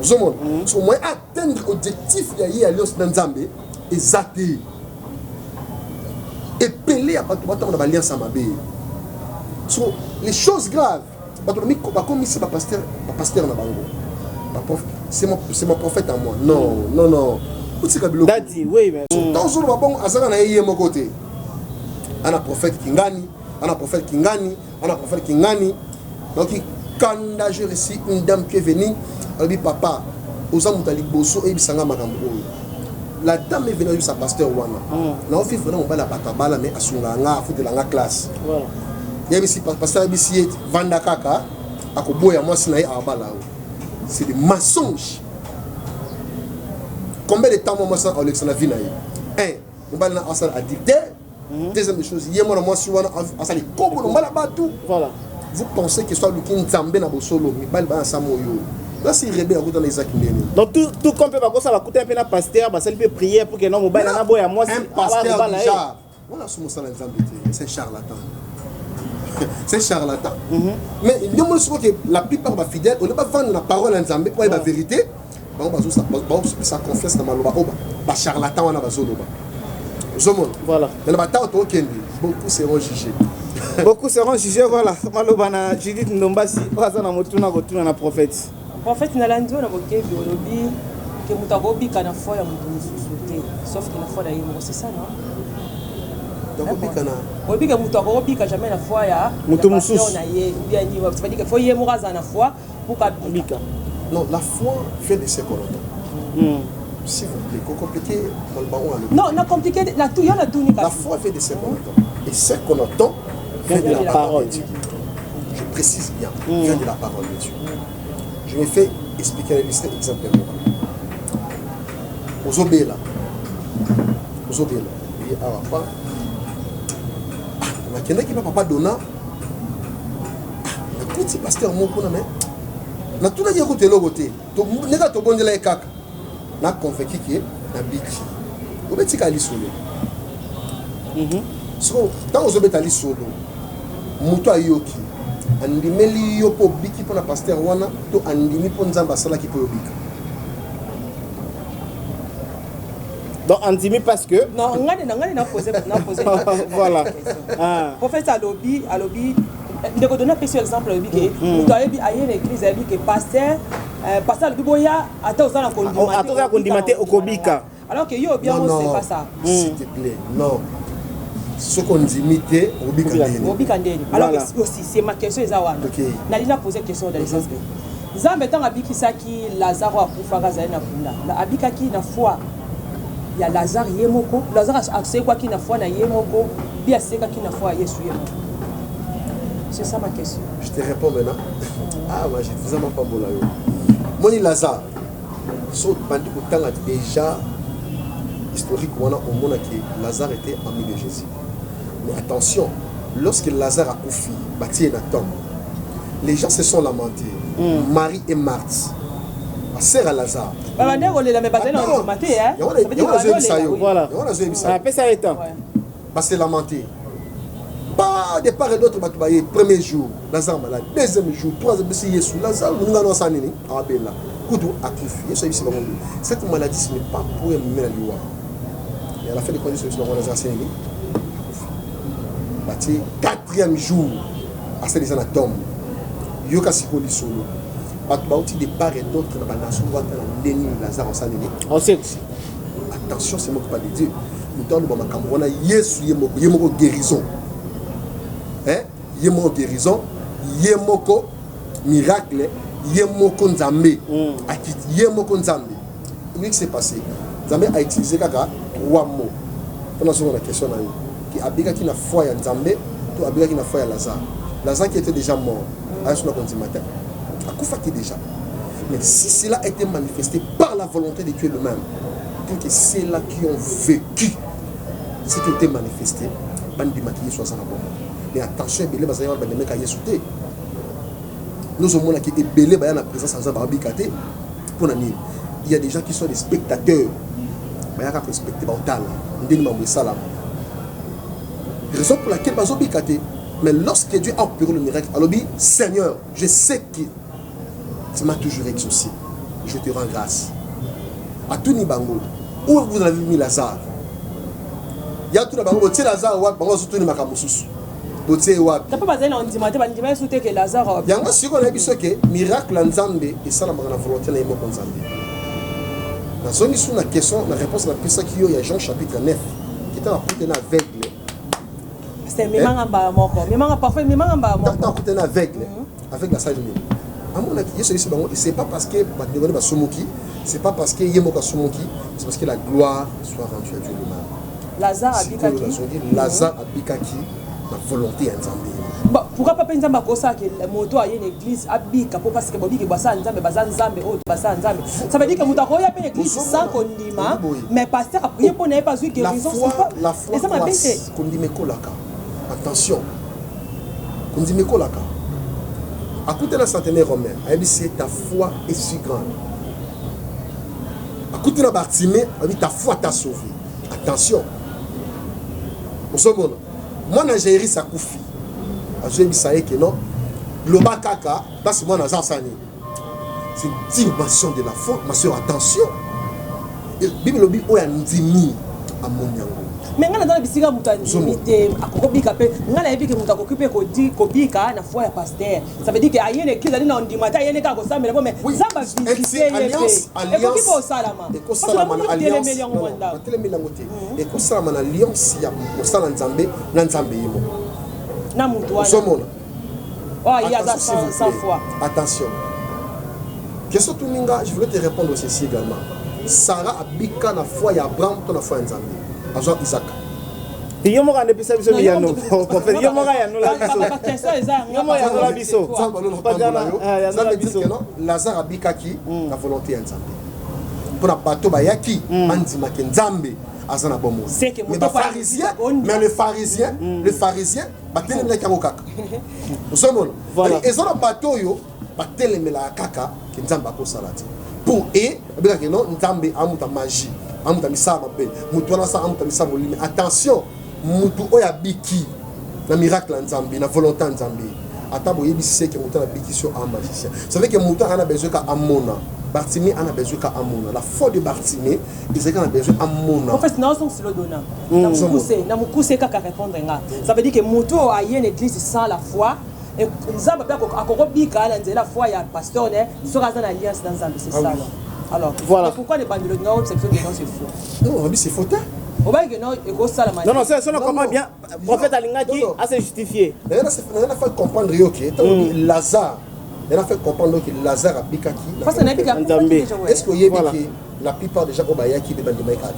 Ozomona, so moyen atteindre objectif ya ye alliance na Nzambe eza te. Ebele ya bato batango na baalliance ya mabe. So les choses graves, bato bakomisi bapasteur, bapasteur na bango, c'est mon prophète à moi. Non, non, non, otika biloko. Dadi, oui, mais ntango ozoloba bongo, azaka na ye ye moko te. Ana prophète kingani, ana prophète kingani, ana prophète kingani. Donc kanda, j'ai reçu une dame qui est venue, alobi: papa, oza moto ya liboso oyebisanga makambo oyo. La dame est venue, oyebisa pasteur wana: naovivre na mobali ya bato abala, mais asungaka nga, afutela nga classe. Yebisi pasteur, ayebisi ye: vanda kaka, akoboya mwasi na ye, abala yo. C'est des mensonges. Combien de temps mwa mwasi alekisa na vie na ye? Un, mobali na asala adultère. Deuxième des choses, ye mwana mwasi wana asali kombo na mobali ya bato. Vous pensez que so aluki Nzambe na bosolo, mibali bayasama oyo nasi rebe akuta na ezaki ndeni? Donc tout comme mpe bakosala, bakuta mpe na pasteur, basali mpe prière pour que no mobali na boya mwasi. Un pasteur déjà wana so mosala Nzambe te, c'est charlatan, c'est charlatan. Mais nde moni sikoyo ke la plupart bafidèle ole bavanda na parole ya Nzambe po ayeba vérité, bango bazopesa confiance na maloba oyo bacharlatan wana bazoloba. Ozomona? Voilà. Mais na batao tokende, beaucoup seront jugés. Beaucoup seront jugés, voilà maloba na Judith Ndombasi oyo aza na motuna kotuna na prophète. Prophète, nalandi oyo na bokebi, olobi ke moto akobika na foi ya moto mosusu te, sauf ke na foi na ye moko, c'est ça, non? Akobika na Oyebi ke moto akobika jamais na foi ya moto mosusu. Na ye ou bien nini, c'est-à-dire que faut ye moko azala na foi pour kabika. Non, la foi vient de ce qu'on entend. S'il vous plaît, compliqué. Non, na compliqué na tout yo na tuni. La foi vient de ce qu'on entend et ce qu'on entend vient de la parole de Dieu. Je précise bien, vient de la parole de Dieu. Je me fais expliquer, illustrer exemplairement. Ozobela, ozobela ye awa pa, nakendaki pa papa Dona, nakuti pasteur moko kuna, mais natunaki ye kutu eloko te. Ndenge tobondela ye kaka, na convaincu ke nabiki. Obetika lisolo. Siko ntango ozobeta lisolo, Moto ayoki, andimeli yo mpo obiki mpo na pasteur wana, to andimi mpo Nzambe asalaki mpo obika? Donc andimi parce que Non, ngai na posé na posé. Voilà. Ah. Prophète alobi ndeko dona apesi exemple, alobi ke moto ayebi, aye na église, ayebi ke pasteur alobi boya, ata oza na kondima. Ata oza na kondima te, okobika. Alors que yo obi yango, c'est pas ça. S'il te plaît, non. Soki ondimi te, obika ndeni? Obika ndeni? Alors que aussi, c'est ma question, eza wana. Nali na poser question dans le sens que Nzambe, ntango abikisaki Lazare oyo akufaka, azali na kunda, abikaki na foi ya Lazare ye moko? Lazare asekwaki na foi na ye moko bi asekaki na foi ya Yesu ye moko? C'est ça ma question. Je te réponds maintenant. Ah, moi, j'ai vraiment pambola yo. Moni Lazare, so bandi kotanga déjà historique wana, omonaki Lazare était ami de Jésus. Mais attention, lorsque Lazare akufi, batie na tombe, les gens se sont lamentés. Marie et Marthe, basœur ya Lazare. Babande kolela, mais bazali na kondima te. Yango nazoyebisa yo. Yango nazoyebisa. Apesa ye temps. Base lamenter pas de part et d'autre. Bato baye, premier jour, Lazare malade, deuxième jour, troisième, bisi Yesu: Lazare, moninga no asala nini? Abela kutu, akufi. Yesu ayebisi bango: cette maladie, ce n'est pas pour ememela liwa. Et à la fin de compte, Yesu ayebisi bango: Lazare asala nini? Akufi. Batie quatrième jour, asali eza na tombe. Yoka sikoyo lisolo. Bato bauti de part et d'autre na banation wata na ndenge nini Lazare asala nini? Attention, c'est moko pas de Dieu. Moto aloba makambo wana, Yesu ye moko, ye moko guérison, hein? Ye moko guérison, ye moko miracle, ye moko Nzambe akiti, ye moko Nzambe. Ce qui s'est passé, Nzambe a utilisé kaka trois mots mpona zongo na question na yo, ki abikaki na foi ya Nzambe to abikaki na foi ya Lazare. Lazare qui était déjà mort, ayesu na kondima te, akufaki déjà. Mais si cela a été manifesté par la volonté de Dieu lui-même, pour que ceux-là qui ont vécu ce qui a été manifesté bandimaki Yesu aza na bomoi. Mais attention, ebele bazali wana, bandimaka Yesu te. Nozomonaki ebele baya na présence ya Nzambe, babika te. Mpo na nini? Il y a des gens qui sont des spectateurs, bayaka kospecter, baotala ndenge mambo esalama, raison pour laquelle bazobika te. Mais lorsque Dieu a opéré le miracle, alobi: Seigneur, je sais que tu m'as toujours exaucé, je te rends grâce. Atuni bango: où vous avez mis Lazare? Ya tuna bango: botie Lazare wapi? Bango bazotuni makambo mosusu: botie wapi? Mpe bazali na ondima te, bandima Yesu te ke Lazare. Yango sikoyo nayebi soki miracle ya Nzambe esalamaka na volonté na ye moko Nzambe. Nazongi su na question, na réponse napesaki yo ya Jean chapitre 9, kita nakute na aveugle. Memanga mbala moko, memanga parfois, memanga mbala moko. Ntango akute na aveugle, aveugle asali nini? Amonaki Yesu, ayebisi bango: c'est pas parce que bato ndeko basumuki, c'est pas parce que ye moko asumuki, c'est parce que la gloire soit rendue à Dieu lui-même. Lazare abikaki. Lazare abikaki na volonté ya Nzambe. Bon, pourquoi pas mpe Nzambe akosalaka moto aye na église abika mpo parce que bobiki basala Nzambe, baza Nzambe oyo basala Nzambe? Ça veut dire que moto akoya mpe na église sans kondima, mais pasteur aprier mpo na ye mpe azwi guérison. La foi, eza mabe te. Kondima ekolaka. Attention, kondima ekolaka. Akuti na centenaire romain, ayebisi ye: ta foi est si grande. Akuti na Bartimée, ayebi: ta foi t'a sauvé. Attention, ozomona mwana Jairus akufi, azoyebisa ye ke non, loba kaka place mwana aza, asala nini? C'est une dimension de la foi, ma soeur. Attention, Bible elobi: oyo andimi amoni yango. Mais ngai naza na bisika moto andimi te akokobika mpe. Ngai nayebi ke moto akoki mpe kobika na foi ya pasteur. Ça veut dire ke aye na église, ali na ondima te, ayene kaka kosambela po, mais Nzambe avisite ye mpe, ekoki mpe osalama. Telemeli yango mwa ndako. Batelemeli yango te. Ekosalama na alliance ya mosala Nzambe na Nzambe ye moko. Na motu wana. Ozomona. Oyo ye aza sans foi. Attention, question tuninga, je voulais te répondre ceci également. Sarah abika na foi ya Abraham to na foi ya Nzambe azwa Isaac? Yo moko andepesa biso biyano, prophète. Yo moko ayanola biso, yo moko ayanola biso. Nzambe biso. Lazare abikaki na volonté ya Nzambe mpona bato bayaki bandimaki Nzambe aza na bomoi. Mais bapharisien, mais le pharisien batelemelaki yango kaka. Ozomona, eza na bato oyo batelemelaka kaka ke Nzambe akosala te. Pour e babengaka no Nzambe amuta magie, amuta misala mabe, motu wana asala amuta misala molimi. Attention, mutu oyo abiki Na miracle ya Nzambe, na volonté ya Nzambe. Ata boyebisi se ke moto abikisi yo un magicien. C'est vrai que moto ana besoin ka amona. Bartimée ana besoin ka amona. La foi de Bartimée, ezalaki na besoin amona. En fait, naozongisela dona na mokuse, na mokuse kaka répondre nga. Ça veut dire que moto oyo aye na église sans la foi, Nzambe mpe akokobika na nzela foi ya pasteur ne soki aza na alliance na Nzambe, c'est ça. Alors voilà. Mais pourquoi les bandelo nga oyebisa biso que non, c'est faux? Non, on dit c'est faux te. Obaki que non, ekosalama. Non, non, ça on comprend bien. Prophète alingaki a se justifier. Nanga na fait comprendre yo ke ntango Lazare, nanga fait comprendre que Lazare abikaki. Parce que nayebika. Nzambe. Est ce que oyebi ke la plupart des gens oyo bayaki mpe bandimaki kaka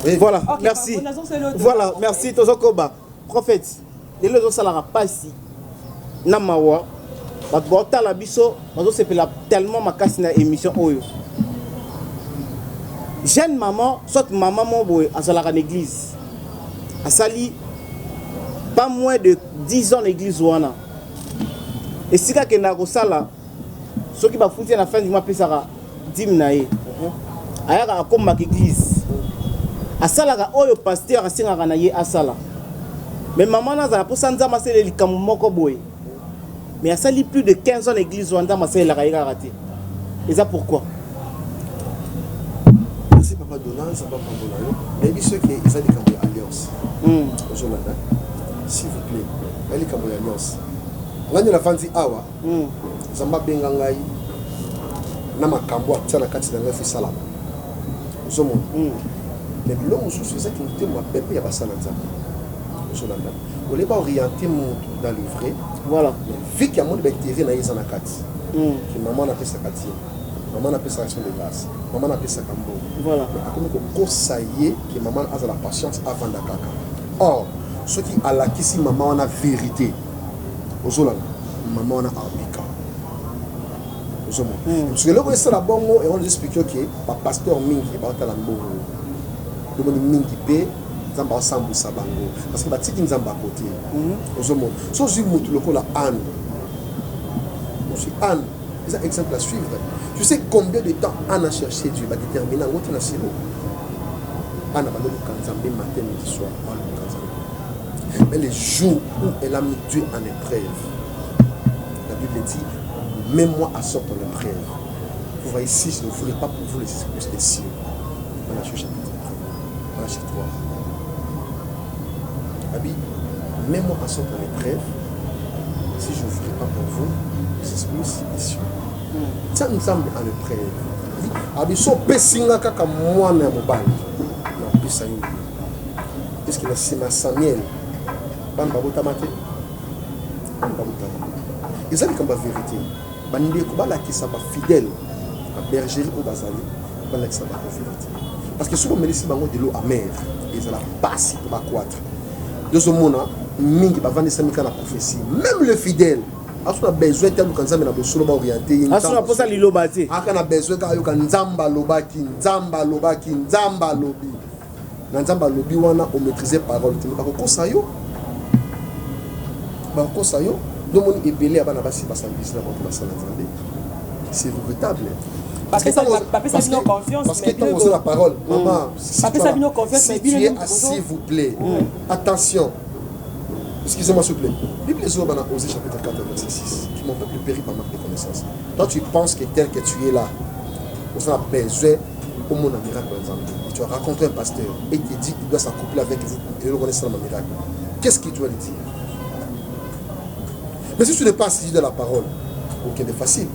te? Voilà. Ok, merci. pardon, nazosala oyo. Voilà, merci tozokoba. Prophète, lelo ezosalaka mpasi na mawa, bato baotala biso bazosepela tellement makasi na émission oyo. Jeune maman, soit mama mo boye azalaka na église, asali pas moins de 10 ans na église wana, esika akendaka kosala, soki bafuti ye na fin du mois, apesaka dîme na ye, ayaka akomaka église, asalaka oyo pasteur asengaka na ye asala. Mais mama na azala mposa Nzambe asalela likambo moko boye, mais asali plus de 15 ans na église wana, Nzambe asalelaka ye kaka te. Eza pourquoi? Merci papa Dona, Nzambe apambola yo. Nayebi soki eza likambo ya alliance. Ozolanda, s'il vous plaît, eza likambo ya alliance. Ngai nde navandi awa, Nzambe abenga ngai na makambo atia na kati na ngai fo esalama, ozomona. Mais biloko mosusu ezaki motema mabe mpe ya basala Nzambe, ozolanda, olie baoriente motu dans le vrai. Mais vu que amoni baintérêt na ye eza na kati, ke mama napesaka tie, mama napesaka action de grâce, mama napesaka mbongo, mais akomi kokosa ye ke mama azala patience, avanda kaka. Or soki alakisi mama wana vérité, ozolanda, mama wana abika, ozomona. Soki eloko esala bongo, yango nazo ke bapasteur mingi baotala mbongo, domoni mingi mpe Nzambe asambwisa bango parce que batiki Nzambe akote, ozomona. So ozwi motu lokola Anne, ozwi Anne, eza exemple à suivre. Tu sais combien de temps Anne a cherché Dieu? Badétermine yango te na silo. Anne abandoluka Nzambe matin, midi, soir, baluka Nzambe. Mais les jours où elle a mis Dieu en épreuve, la Bible dit: mets-moi à sorte en épreuve, vous voyez si je n'ouvrirai pas pour vous les esprits des cieux. Malachie chapitre 1, Malachie 3. Abi, mets-moi à sorte en épreuve si je n'ouvrirai pas pour vous les esprits des cieux. Tia Nzambe en épreuve. Abi, so opesi nga kaka mwana ya mobali, napesa yo. Est ce que na nsima ya Samuel bana babotama te? Bana babotama. Eza likambo ya vérité. Bandeko balakisa bafidèle, babergerie oyo bazali, balakisa bango vérité, parce que soki omelisi bango de l'eau amère, ezala pasi mpo bacroître. Tozomona mingi bavandisami kaka na prophétie. Même le fidèle aso na besoin te aluka Nzambe na bosolo, baoriente ye. Aso na posa liloba te. Aka na besoin kaka ayoka Nzambe alobaki, Nzambe alobaki, Nzambe alobi. Na Nzambe alobi wana, omaîtrise parole te, mais bakokosa yo, bakokosa yo. Ndomoni ebele ya bana basi basambisi na bango basala Nzambe, c'est regrettable. Bapesa bino confiance. Parce que ntango oza la parole, maman, Bapesa bino confiance. Si tu es, s'il vous plaît, attention, excusez-moi, s'il vous plaît. Bible ezoloba na Osée chapitre 4 verset 6 que mon peuple périt par manque de connaissance. Toi, tu penses que tel que tu es là, oza na besoin omona miracle ya Nzambe, et tu as rencontré un pasteur et te dit il doit s'accoupler avec vous et le connaître un miracle, qu'est-ce qu'il doit lui dire? Mais si tu n'es pas assis dans la parole, ok, c'est facile.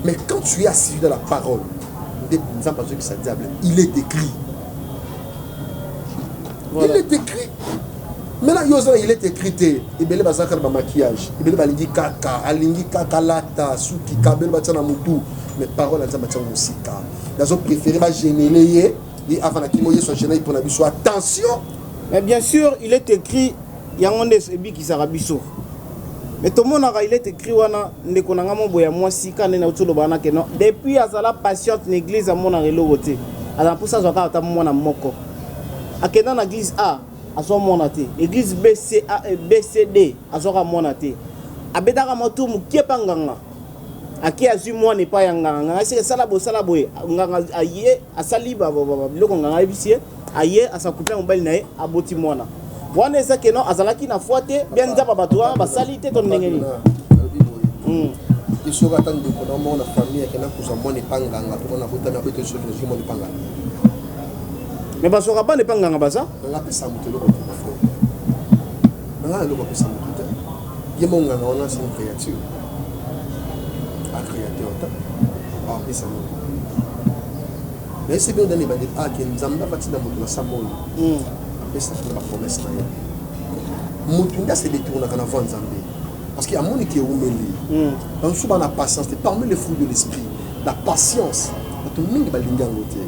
Mais quand tu es assis dans la parole, Nzambe azobisa diable: il est écrit. Il est écrit. Maintenant yo oza na il est écrit te. Ebele bazalaka na bamaquillage, ebele balingi kaka, alingi kaka lata suki kabele batia na motu, mais parole ya Nzambe atiango mosika. Nazo préféré bagénele ye, ye avant na kimo Yesu agénai mpona biso. Attention. Mais bien sûr, il est écrit, yango nde ebikisaka biso. Mais tomonaka il est écrit wana, ndeko na nga mo boye ya mwasi ka nde nauti oloba wana ke non, depuis azala patiente na église, amonaka eloko te, azala mposa azwa kaka ata mwana moko. Akenda na église A, azwa mwana te. Église B, C, A, B, C, D, azwaka mwana te. Abetaka mwa tour mokie mpa nganga, ake azwi mwana epai ya nganga. Nganga esika esala boye, osala boye. Nganga aye, asali biloko nganga ayebisi ye, aye as'accoupler mobali na ye, aboti mwana. Wana eza que non azalaki na foi te, bien nzambe bato wana basali te to ndenge nini? Te, soki ata ndeko na moko na famille akenda kozwa mwana epa nganga, to mwana abotami abete, soki nazwi mwana epa nganga. Mais bazwaka bana epa nganga baza. Nanga apesa moto eloko te, frère. Nanga eloko apesa moto te. Ye mo nganga wana, c'est une créature, a créateur te, apesa moto. Nayesi bino ndani ebandeli ake Nzambe afatina moto na sa moyo, apesaka na bapromesse na ye. Moto nde ase détournaka na voie Nzambe parce que amoni ke ewumeli. Bamosusu bana patience te. Parmi les fruits de l'esprit, la patience, bato mingi balingi yango te.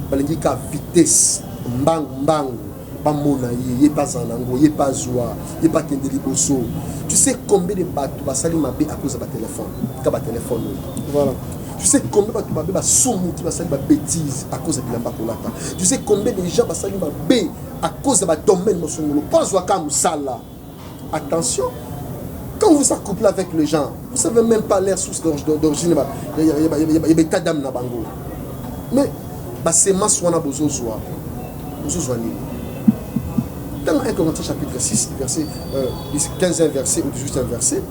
Balingi ka vitesse, mbangu mbangu, bamona ye, ye mpe azala nango, ye mpe azwa, ye mpe akende liboso. Tu sais combien de bato basali mabe à cause ya batelefone, ka batelefone oyo? Voilà. Tu sais combien bato mabe basumuki, basali babêtise à cause ya bilamba kolata? Tu sais combien de gens basali mabe à cause ya badomaine mosongolo mpo azwaka mosala? Attention, quand vous accouplez avec les gens, vous savez même pas leur source d'origine, il y a état d'âme na bango. Mais basemence wana bozozwa, bozozwa nini? Dans 1 Corinthiens chapitre 6, verset 15e verset ou 18e verset,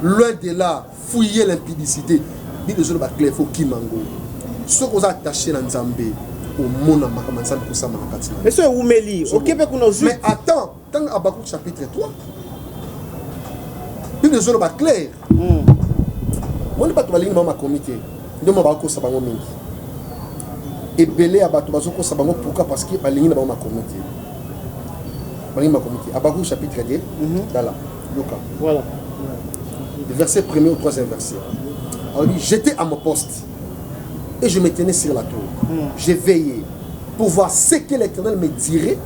loin de là, fouiller l'impudicité. Bible ezoloba clair, faut kimango. Soki oza attaché na Nzambe, omona makambo ya Nzambe kosama na kati na Mais so ewumeli, oke mpe kuna, ozwi. Mais attends, ntango Habakkuk chapitre 3, Bible ezoloba clair. Moni, bato balingi bango makomi te, nde mo bakokosa bango mingi. Ebele ya bato bazokosa bango. Pourquoi? Parce que balingi na bango makomi te, balingi makomi te. Habakkuk chapitre 2, tala, yoka. Voilà. Le verset premier au troisième verset. Alors il dit: j'étais à mon poste et je me tenais sur la tour. J'ai veillé pour voir ce que l'Éternel me dirait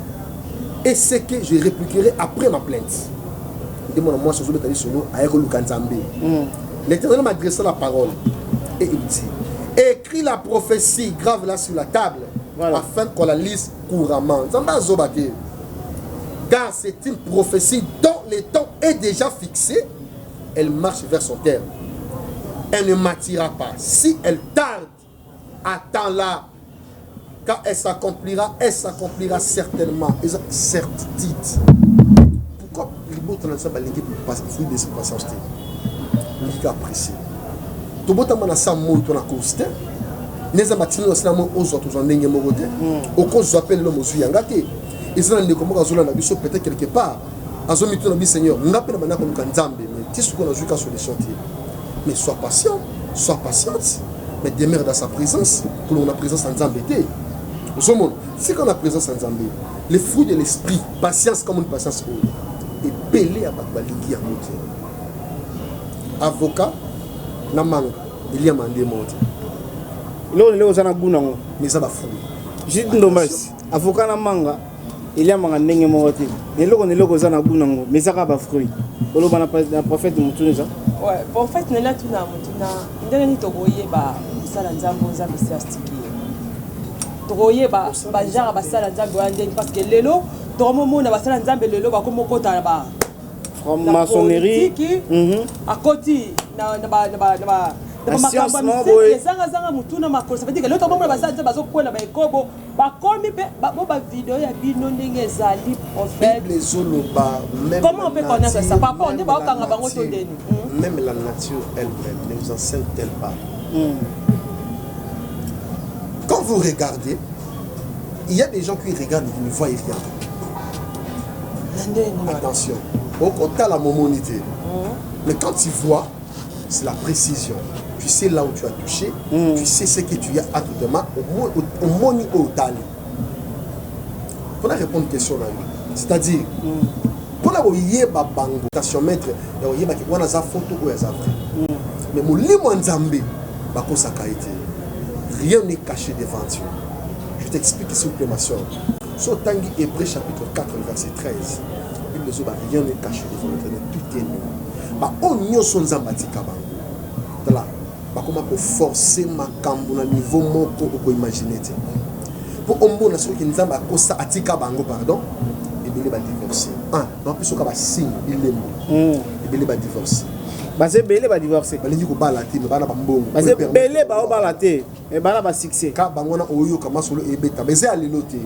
et ce que je répliquerai après ma plainte. Demande moi sur le aye koluka Nzambe. L'Éternel m'adressa la parole et il dit: écris la prophétie, grave-la sur la table, Voilà. afin qu'on la lise couramment. Nzambe azoba te. Car c'est une prophétie dont le temps est déjà fixé. Elle marche vers son terme. Elle ne mentira pas. Si elle tarde, attends-la. Car elle s'accomplira, elle s'accomplira certainement. Et ça, certitude. Pourquoi libota na Nzambe alingi fruit de patience te? Olingi apprécier. Tobotama na sa moi to na course te. Nde batindi osala moi, ozwa, tozwa ndenge moko te. Okozwa mpe lelo, mozwi yanga te. Eza na ndeko moko azolanda biso peut-être quelque part, azomituna bi: Seigneur, nga mpe na banda koluka Nzambe, mais ti sikoyo nazwi ka solution te. Mais sois patient, sois patiente, mais demeure dans sa présence. Kolongo na présence ya Nzambe te. Ozomona, sika na présence ya Nzambe, les fruits de l'esprit, patience, comme une patience oyo ebele ya bato balingi yango te. Avocat na manga eliama nde moko te. Eloko lelo oza na gu nango. Mais eza bafruit. Jude Ndombasi, avocat na manga eliamaka ndenge moko te. Eloko na eloko eza na gu nango, mais eza kaka bafruit. Oloba na prophète motuna eza. Ouais, prophète, nela tuna motuna: ndenge nini tokoyeba kosala Nzambe, Nzambe esi astiki ye? Tokoyeba bagenre basala Nzambe wana ndeni? Parce que lelo tokomomona basala Nzambe lelo bakomokota na ba Franc-maçonnerie. Politiki, akoti na Na makambo science ya moko misiki boye. Ezangazanga motuna makolo. Ça veut dire que lelo tokomona basala Nzambe bazokwela baekobo, bakomi mpe bo bavideo ya bino ndenge ezali, prophète. Bible ezoloba même Comment on peut la connaître ça? nature, Papa, on dit même baokanga la bango to nature, ndeni. Même la nature elle-même ne vous enseigne-t-elle pas? Quand vous regardez, il y a des gens qui regardent et qui ne voient rien. Na ndeni wana? Attention, okotala momoni te. Mais quand tu vois, c'est la précision. Tu sais là où tu as touché, tu sais ce que tu as à tes mains, omoni oyo otali. Mpona répondre question na yo, c'est-à-dire mpona koyeba bango, tensiomètre ya koyebaki wana aza photo, oyo aza vrai. Mais molimo ya Nzambe bakosaka ye te. Rien n'est caché devant Dieu. Je t'explique, s'il vous plaît, ma soeur. So otangi Hébreu chapitre 4 verset 13, Bible ezoba: rien n'est caché devant l'Éternel, tout est nu. Baoyo nyonso Nzambe atika bango, tala, bakoma koforce makambo na niveau moko okoimagine te. Mpo omona soki Nzambe akosa atika bango, pardon, ebele badivorce. Un napi soka basigne, bilembo, ebele badivorce. Baza ebele badivorce. Balingi kobala te, me bana bambongo. Baza ebele baobala te, me bana basuccès. Ka bango wana oyoka masolo ebetama, eza ya lelo te.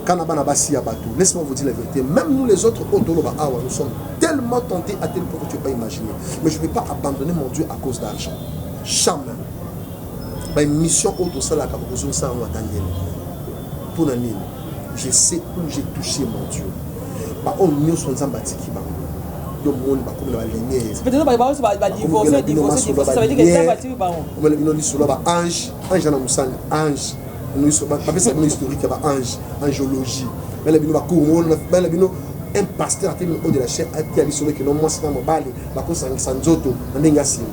Kana bana basi ya bato, laisse-moi vous dire la vérité, même nous les autres oyo toloba awa, nous sommes tellement tentés à tel point que tu peux pas imaginer. Mais je ne vais pas abandonner mon Dieu à cause d'argent. Jamais. Ba émission oyo tosalaka bokozongisa yango ata ndele. Mpo na nini? Je sais où j'ai touché mon Dieu. Ba oyo nyonso Nzambe atiki bango. Yo moni bakomi na ba lumière. Peut-être ba ba ba divorcer, divorcer, divorcer, ça veut dire que Nzambe atiki bango. Omona bino lisolo ba ange, ange na mosani, ange. Bapesa bino historique ya ba ange, angeologie. Bala bino ba cours mona, bala bino un pasteur atemi haut de la chaire atia lisolo que non mwasi na mobali bakosangisa nzoto na ndenge ya nsima.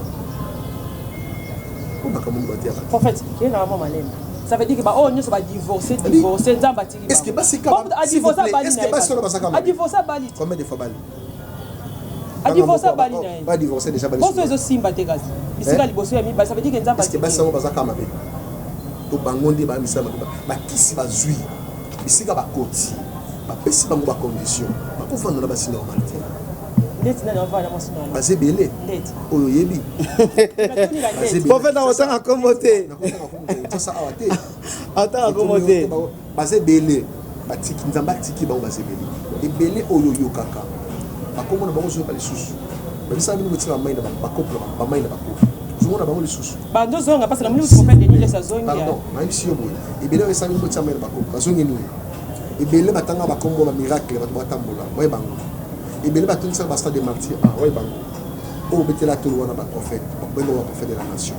Oyo makambo nini bateyaka? Prophète, ye na mwa malembe. Ça veut dire que ba oyo nyonso ba divorcer, divorcer, Nzambe atiki Est-ce que basi ka a divorcer abali Est-ce que basi wana bazaka A divorcer abali. Combien de fois bali? A divorcer abali na ye. Ba divorcer déjà bali. Boso ezo simba te kasi. Bisika liboso ya mibali, ça veut dire que Nzambe Est-ce que basi yango bazaka mabe? To bango nde ba misala mabe. Bakisi bazui. Bisika bakoti. Bapesi bango ba condition. Bakofanda na basi normal te. Ndeti nani avanda mwasi normal? Baza ebele. Ndeti. Oyo oyebi. Prophète akotanga kombo te. Nakotanga kombo te. Tosa awa te. Atanga kombo te. Baza ebele. Batiki Nzambe atiki bango baza ebele. Ebele oyo oyokaka. Bakombo na bango ozoyoka lisusu. Babisaka bino botika bamai na bakopo bamai na bakopo. Ozomona bango lisusu. Bando zonga parce que namoni prophète Denis Lesa zongi. Pardon, nayebisi yo boye. Ebele oyo esali botia mai na bakopo. Bazongi nini? Ebele batanga bakombo ba miracle bato batambola. Oye bango. Ebele batondisaka ba stade de martyr. Ah, oye bango. Oyo betela tolo wana ba prophète. Bakobenga ba prophète de la nation.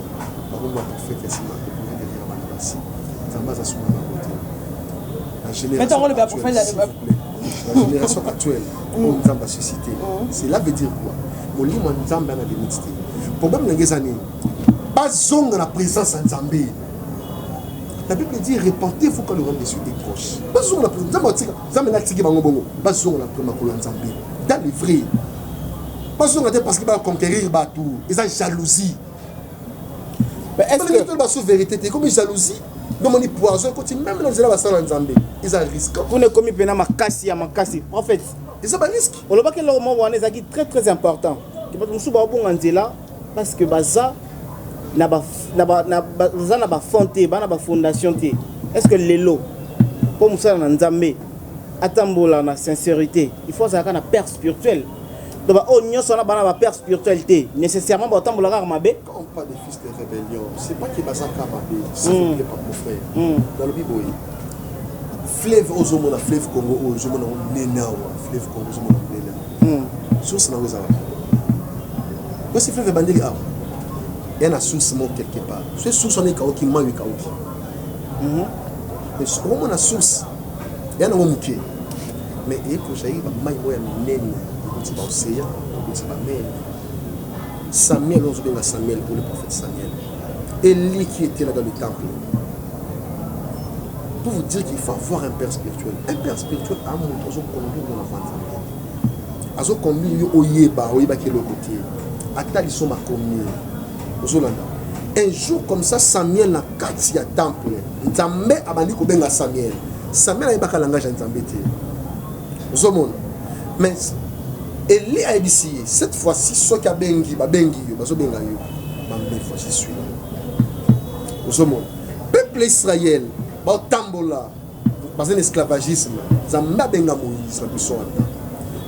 Bakombo ba prophète ya sima kokoki derrière bana basi. Nzambe aza sunga bango te. La génération actuelle, s'il vous plaît. La génération actuelle, oyo Nzambe a suscité. Cela veut dire quoi? Molimo ya Nzambe ana limite te. Problème na ngai eza nini? Bazonga na présence ya Nzambe. La Bible dit repentez-vous quand le royaume des cieux est proche. Bazonga na présence Nzambe atika, Nzambe na atiki bango bongo. Bazonga na makolo ya Nzambe. Dans le vrai. Bazonga te parce que ba conquérir bato. Eza jalousie. Mais est-ce que to baso vérité te comme jalousie domoni poison ekoti même na nzela basala Nzambe. Eza risque. Kuna ekomi pena makasi ya makasi. Prophète. Eza ba risque. Olobaki eloko moko wana ezalaki très très important. Ke bato mosusu baobunga nzela parce que baza na ba na ba na baza na ba fond te, ba na ba fondation te. Est-ce que lelo po mosala na Nzambe atambola na sincérité, il faut azalaka na père spirituel. Donc ba oyo nyonso wana bana ba père spirituel te, nécessairement baotambola kaka mabe. Quand on parle des fils de rébellion, c'est pas que bazaka mabe, s'il vous plaît, mon frère. Nalobi boye. Fleuve ozomona fleuve Congo oyo ozomona monene awa, fleuve Congo ozomona monene awa. Source nango eza wapi? Osi fleuve ebandeli awa. Ya na source moko quelque part. So source wana ekauki, mayi ekauki. Mais okomona source ya nango moke. Mais ekojaillir ba mayi moko ya minene, ekoti ba océan, ekoti ba mer. Samuel, oyo ozobenga Samuel pour le prophète Samuel. Élie qui était là dans le temple. Pour vous dire qu'il faut avoir un père spirituel. Un père spirituel a moto azo conduire dans la voie Nzambe. Azo conduire yo oyeba, oyeba ki eloko te. Ata liso makomi. Ozolanda. Un jour comme ça Samuel na kati ya temple, Nzambe abandi kobenga Samuel. Samuel ayebaka langage ya Nzambe te. Ozomona. Mais Élie ayebisi ye, cette fois-ci soki abengi, babengi yo, bazobenga yo. Bambe fois je suis là. Ozomona. Peuple Israël baotambola baza na esclavagisme. Nzambe abenga Moïse na biso wana.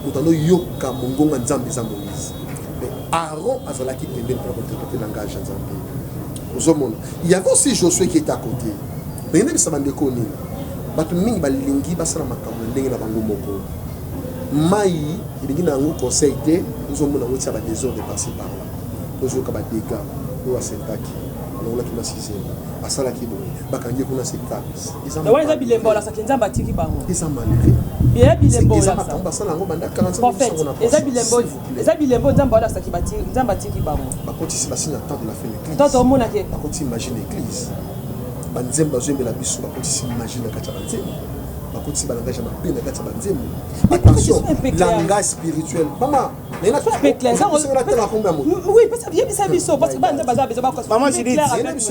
Moto anoyoka mongongo ya Nzambe eza Moïse. Mais Aaron azalaki pembeni mpona kointerpréter langage ya Nzambe. Ozomona. Il y avait aussi Josué qui était à côté. Mais nayebisa bandeko nini? Bato mingi balingi basala makambo na ndenge na bango moko. Mai elingi na yango conseil te, ozomona yango tia ba désordre par-ci par-là. Tozoyoka ba dégâts oyo asentaki, alongolaki na sixième, asalaki boye, bakangi ye kuna c'est eza wana eza bilembo olasaki Nzambe atiki bango. Eza malheureux. Eza bilembo eza makambo basala yango banda kala Nzambe Prophète, eza bilembo, eza bilembo Nzambe olasaki bati Nzambe atiki bango. Bakotisi basi na temps de la fin l'église. Toto omona ke bakotisi magie na église. Banzembo bazoyembela biso bakotisi magie na kati ya banzembo. Bakotisi ba langage ya mabe na kati ya banzembo. Attention, langage spirituel. Mama, Oui, parce que yebisa biso parce que bana baza besoin bakosa. Maman Judith,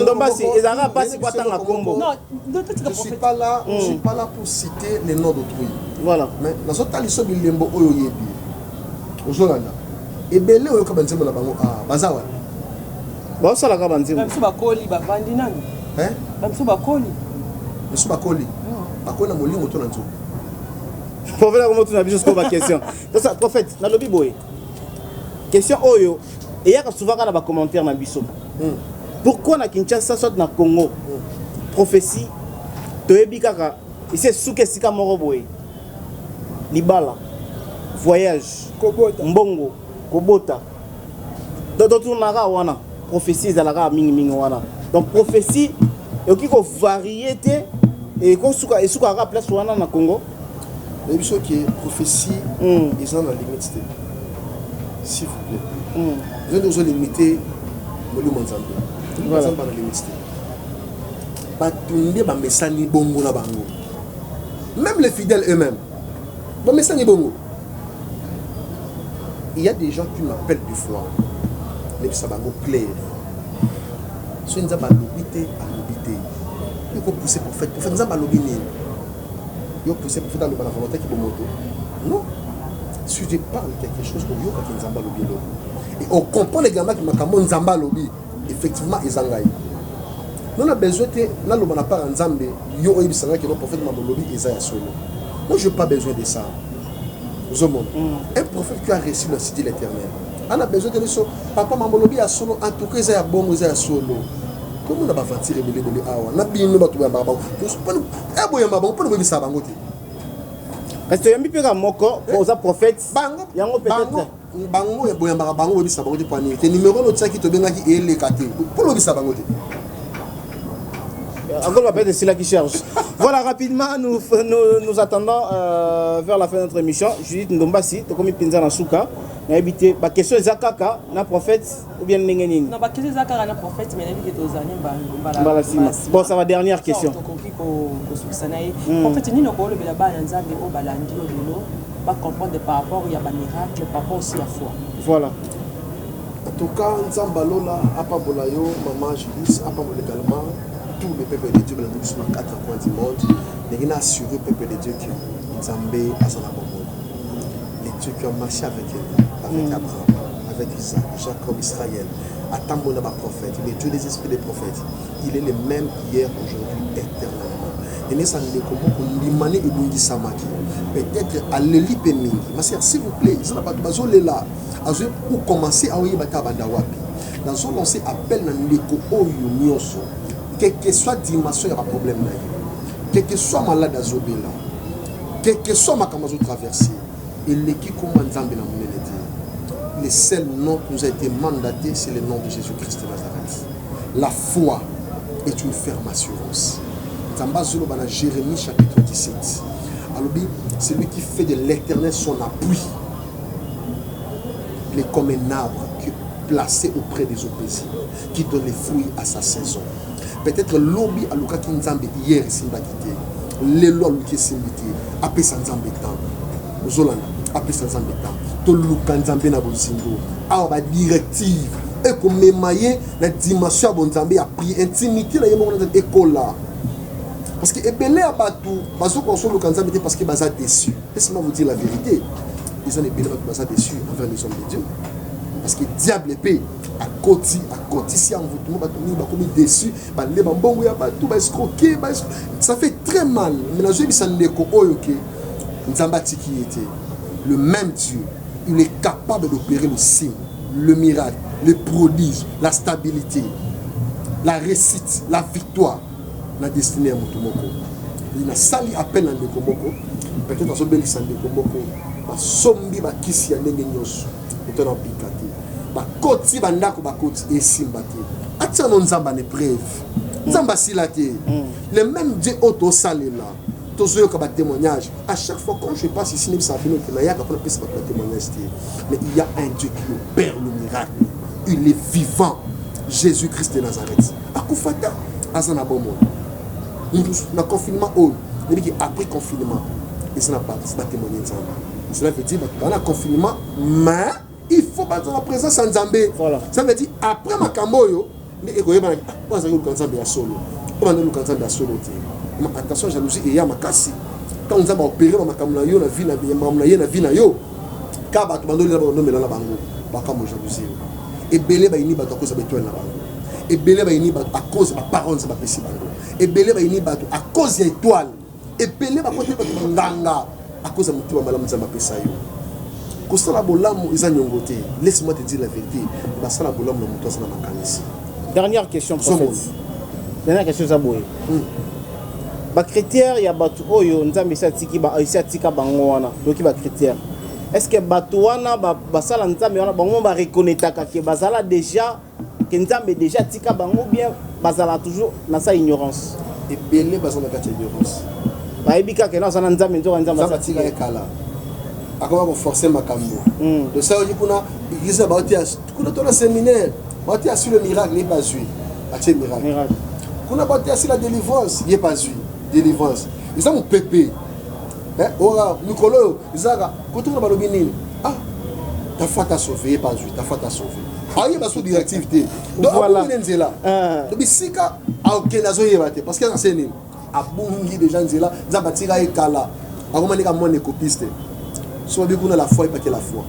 Ndombasi ezalaka mpasi po atanga kombo. Non, je suis pas là, je suis pas là pour citer les noms d'autrui. Voilà. Mais nazotaliso bilembo oyo oyebi. Ozolanda. Ebele oyoka banzembo na bango ah baza wapi? Baosalaka banzembo. Babiso bakoli bavandi nani? Hein? Babiso bakoli. Biso bakoli. Bakoli na molimo to na nzoto. Prophète akomotuna biso sikoyo baquestion. Tosa prophète, nalobi boye, question oyo eyaka souvent kaka na bacommentaire na biso: pourquoi na Kinshasa, soit na Congo, prophétie toyebi kaka esi esuki esika moko boye: libala, voyage, kobota, mbongo, kobota? Donc totournaka wana, prophétie ezalaka mingimingi wana. Donc prophétie ekoki kovarie te, ekosuka, esukaka place wana na Congo? Nayebi soki prophétie eza na limite te. S'il vous plaît, eza nde ozolimite molimo Nzambe. Nzambe na limite te. Bato nde bamesani bongo na bango, même les fidèles eux-mêmes bamesani bongo. Il y a des gens qui m'appellent des fois, nayebisa bango clair: soki Nzambe alobi te, alobi te. Yo kopousse prophète, prophète, Nzambe alobi nini? Yo pousse prophète aloba na volonté ki bomoto? Non. Si Dieu parle quelque chose, oyokaki Nzambe alobi eloko et on comprend également que makambo Nzambe alobi effectivement eza ngai. Non, na besoin te naloba na part ya Nzambe, yo oyebisangaki no prophète mabolobi eza ya solo. Moi, je pas besoin de ça. Ozomona, un prophète qui a reçu la cité de l'Éternel ana besoin te biso papa mabolobi ya solo. En tout cas, eza ya bongo, eza ya solo. Tomona baventure ebele ebele awa na bino. Bato boyambaka bango, boyamba bango mpona boyebisaka bango te. Kasi toyambi mpe kaka moko po oza prophète. Bango yango peut-être. Bango boyambaka bango, boyebisa bango te. Po nini te? Numéro notiaki, tobengaki, eleka te. Mpo loyebisa bango te. Encore peut-être c'est là qui cherche. Voilà, rapidement, nous, nous, nous attendons vers la fin de notre émission. Judith Ndombasi, tokomi penza na suka. Nayebi te, ba question eza kaka na prophète ou bien ndenge nini? Non, baquestion eza kaka na prophète, mais nayebi ke tozali mbala nsima. Bon, ça va, dernière question. Tokoki kosukisa na ye. Prophète, nini okolobela bana Nzambe oyo balandi yo lelo, bacomprendre par rapport ya bamiracle, par rapport aussi ya foi? Voilà. En tout cas, Nzambe alola apambola yo, mama Judith, apambola également tout le peuple de Dieu balandi biso na quatre coins du monde. Ndenge na assuré peuple de Dieu que Nzambe aza na bomoi, le Dieu qui a marché avec elle, avec Abraham, avec Isaac, Jacob, Israël, atambola baprophète, le Dieu des esprits des prophètes, il est le même hier, aujourd'hui, éternellement. Enesa ndeko moko ndimane ebongisamaki, peut-être aleli mpe mingi. Ma sœur, s'il vous plaît, eza na bato bazolela, azwi pour commencer, aoyeba te abanda wapi. Nazolance appel na ndeko oyo nyonso, quelle que soit dimension ya baproblème na ye, quel que soit malade azobela, quel que soit makambo azotraverse, eleki komba Nzambe na monene te. Le seul nom qui nous a été mandaté, c'est le nom de Jésus-Christ de Nazareth. La foi est une ferme assurance. Nzambe azoloba na Jérémie chapitre 17, alobi: celui qui fait de l'Éternel son appui, il est comme un arbre qui est placé auprès des eaux paisibles, qui donne les fruits à sa saison. Peut-être lobi alukaki Nzambe hier, esimbaki te. Lelo aluki, esimbi te. Apesa Nzambe temps. Ozolanda, apesa Nzambe temps. Toluka Nzambe na bozindo. Awa badirective ekomema ye na dimension ya bonzambe, ya pri intimité na ye moko na Nzambe ekola, parce que ebele ya bato bazokoka Nzambe te parce que baza déçu. Laissez-moi vous dire la vérité, eza na ebele bato baza déçu envers les hommes de Dieu, parce que diable mpe akoti, akotisi envoûtement. Bato mingi bakomi déçu, balie bambongo ya bato, baescroquer. Ça fait très mal. Mais nazoyebisa ndeko oyo ke Nzambe atiki ye te. Le même Dieu, il est capable d'opérer le signe, le miracle, le prodige, la stabilité, la réussite, la victoire na destinée ya moto moko. Nasali appel na ndeko moko, peut-être azobelisa ndeko moko, basombi bakisi ya ndenge nyonso, moto na bika te, bakoti bandako, bakoti, esimba te. Atia no Nzambe na épreuve. Nzambe asila te. Le même Dieu oyo tosalela, tozoyoka batémoignage à chaque fois. Quand je passe ici, nayebisaka bino ke nayaka mpona pesa bato batémoignage te, mais il y a un Dieu qui opère le miracle. Il est vivant, Jésus-Christ de Nazareth. Akufa te, aza na bomoi. Na confinement oyo, nayebiki après confinement eza na batémoigne Nzambe. Cela veut dire bato baa na confinement, mais il faut baza na présence ya Nzambe. Ça veut dire après makambo oyo nde ekoyebana oyo azalaki koluka Nzambe ya solo, oyo banda luka Nzambe ya solo te. Attention, jalousie eya makasi ntango Nzambe aopere bamakambo na yo na vie, na makambo na ye na vie na yo. Ka bato bandolela, bandomela na bango bakambo, jalousie yo. Ebele bayini bato à cause ya baétoile na bango. Ebele bayini bato à cause ya baparole Nzambe apesi bango. Ebele bayini bato à cause ya étoile. Ebele bakoteli bato banganga. À cause ya motema malamu Nzambe apesa yo. Kosala bolamu eza niongo te. Laisse moi te dire la verite, basala bolamu na moto aza na makanisi. Dernière question prophète. Dernière question eza boye. Ba critères ya bato oyo Nzambe esi atiki ba esi atika bango wana, toyoki ba critères. Est-ce que bato wana basala Nzambe wana bango ba reconnaîtaka que bazala déjà que Nzambe déjà atika bango bien bazala toujours na sa ignorance? Ebele baza na kati ya ignorance. Bayebi kaka na aza na Nzambe nzoka Nzambe atika ye kala. Akoma ko forcer makambo. Donc ça oyi kuna église ba otia kuna tona séminaire, ba otia sur le miracle ye bazui. Atie miracle. Miracle. Kuna ba otia sur la délivrance, ye bazui. Délivrance. Eza mopepe. Eh, ora mikolo oyo ezaka koto kuna balobi nini? Ah, ta foi t'a sauvé, ye bazui, ta foi t'a sauvé. Ayeba so directive te. Donc voilà. Abungi nzela. Donc bisika akokende azoyeba te parce que aza nini? Abungi déjà nzela, Nzambe atika ye kala. Akoma ndeka mwana ekopiste. So babi kuna la foi epake la foi.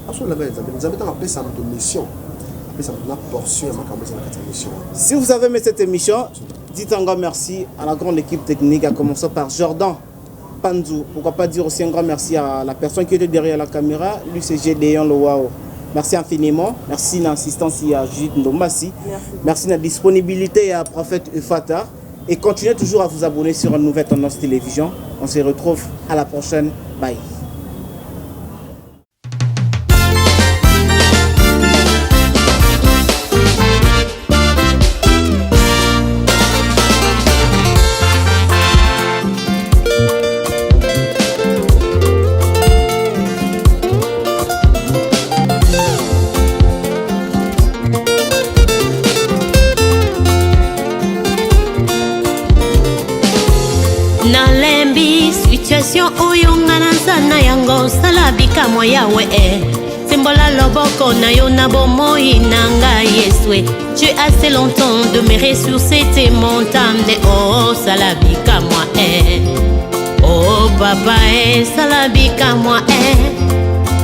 Aso langa Nzambe, Nzambe tanga apesa moto mission. Apesa moto na portion ya makambo eza na kati ya mission. Si vous avez aimé cette émission, dites un grand merci à la grande équipe technique, à commencer par Jordan Panzou. Pourquoi pas dire aussi un grand merci à la personne qui était derrière la caméra, lui c'est Gédéon Lowao. Merci infiniment. Merci l'assistance à Judith Ndombasi. Merci. Merci de la disponibilité à Prophète Ufata. Et continuez toujours à vous abonner sur Nouvelle Tendance Télévision. On se retrouve à la prochaine. Bye. Nalembi situation oyo nga naza na yango, sala bikamwa Yawe e sembola loboko na yo na bomoi na ngai Yesu. J'ai assez longtemps demeuré sur cette montagne, oh sala bikamwa e oh papa e sala bikamwa e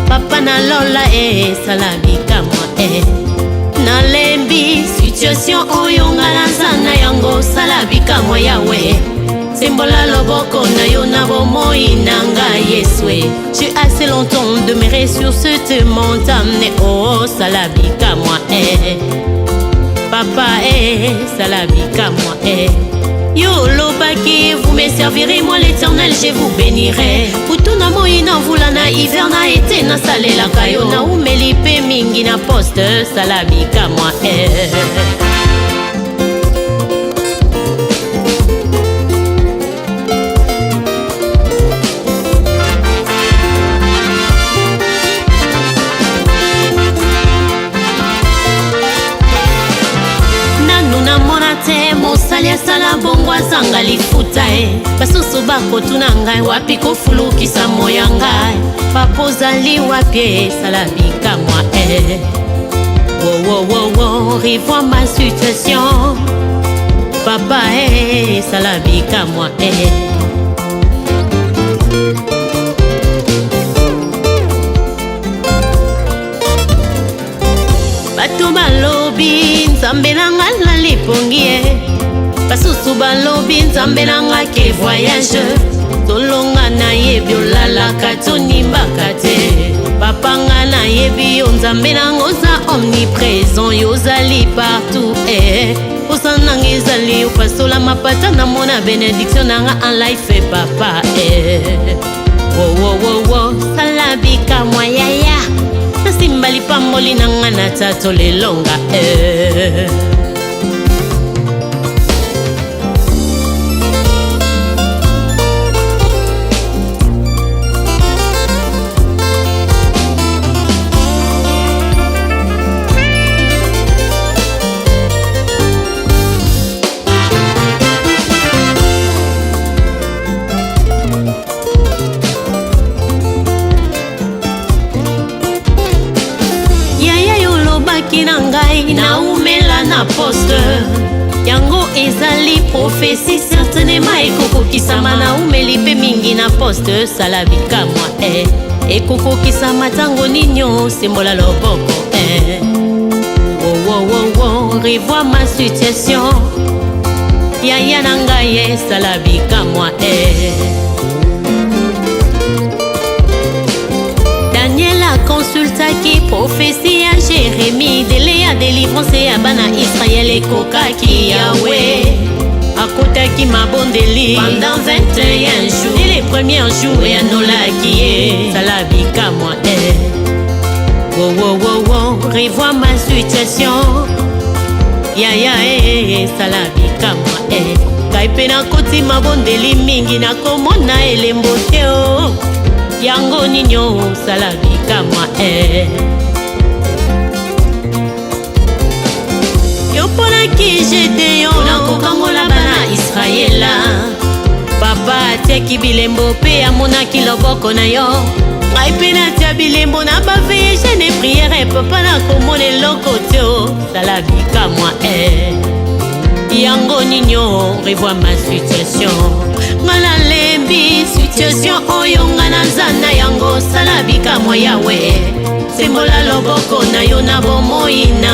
papa na lola e sala bikamwa e. Nalembi situation oyo nga naza na yango, sala bikamwa Yawe sembola loboko na yo na bomoi na ngai Yesu. J'ai assez longtemps demeuré sur cette montagne, oh sala bikamwa e papa e sala bikamwa e. Yo olobaki vous me servirez, moi l'Éternel je vous bénirai. Butu na moi na mvula na hiver na été nasalelaka yo, naumeli mpe mingi na poste, sala bikamwa e. Nanu namona te mosali asala bongo azanga lifuta e. Basusu bakotuna ngai wapi kofulukisa moya ngai, papa ozali wapi e, sala bikamwa e. Wo, wo, wo, wo, revois ma situation papa e, sala bikamwa e. Bato balobi Nzambe na nga na lipongi e, basusu balobi Nzambe na nga ke voyage tolonga nayebi olalaka tonimbaka te papa nga nayebi yo Nzambe na nga oza omniprésent, yo ozali partout e posa nanga ezali opasola mapata namona bénédiction nanga en life papa e. Wo, wo, wo, wo, sala bikamwa yaya nasimba lipamboli na nga na tato lelonga e. Yaya yo olobaki na ngai naumela na poste, yango ezali prophétie certainement ekokokisama. Naumeli mpe mingi na poste, sala bikamwa e ekokokisama ntango nini osembola loboko e. Wo, wo, wo, wo, revois ma situation yaya na ngai e, sala bikamwa e. Akonsultaki prophétie ya Jérémie, délai ya délivrance ya bana Israël ekokaki. Yawe akotaki mabondeli pendant 21 jours, et les premiers jours eyanolaki ye. Sala bikamwa eh. Wo, wo, wo, wo, revois ma situation, yaya eh, sala bikamwa eh. Ngai mpe nakoti mabondeli mingi, nakomona elembo te o. Yango nini o? Sala bikamwa eh. Yoponaki Gedeon nakokangola bana Israela. Papa atiaki bilembo mpe amonaki loboko na yo. Ngai mpe natia bilembo na ba veillées, jeûne, prière. Papa, nakomona eloko te o. Sala bikamwa eh. Yango nini o? Revois ma situation, nga nalembi situation oyo nga naza na yango. Sala bikamwa, Yawe, sembola loboko na yo na bomoi na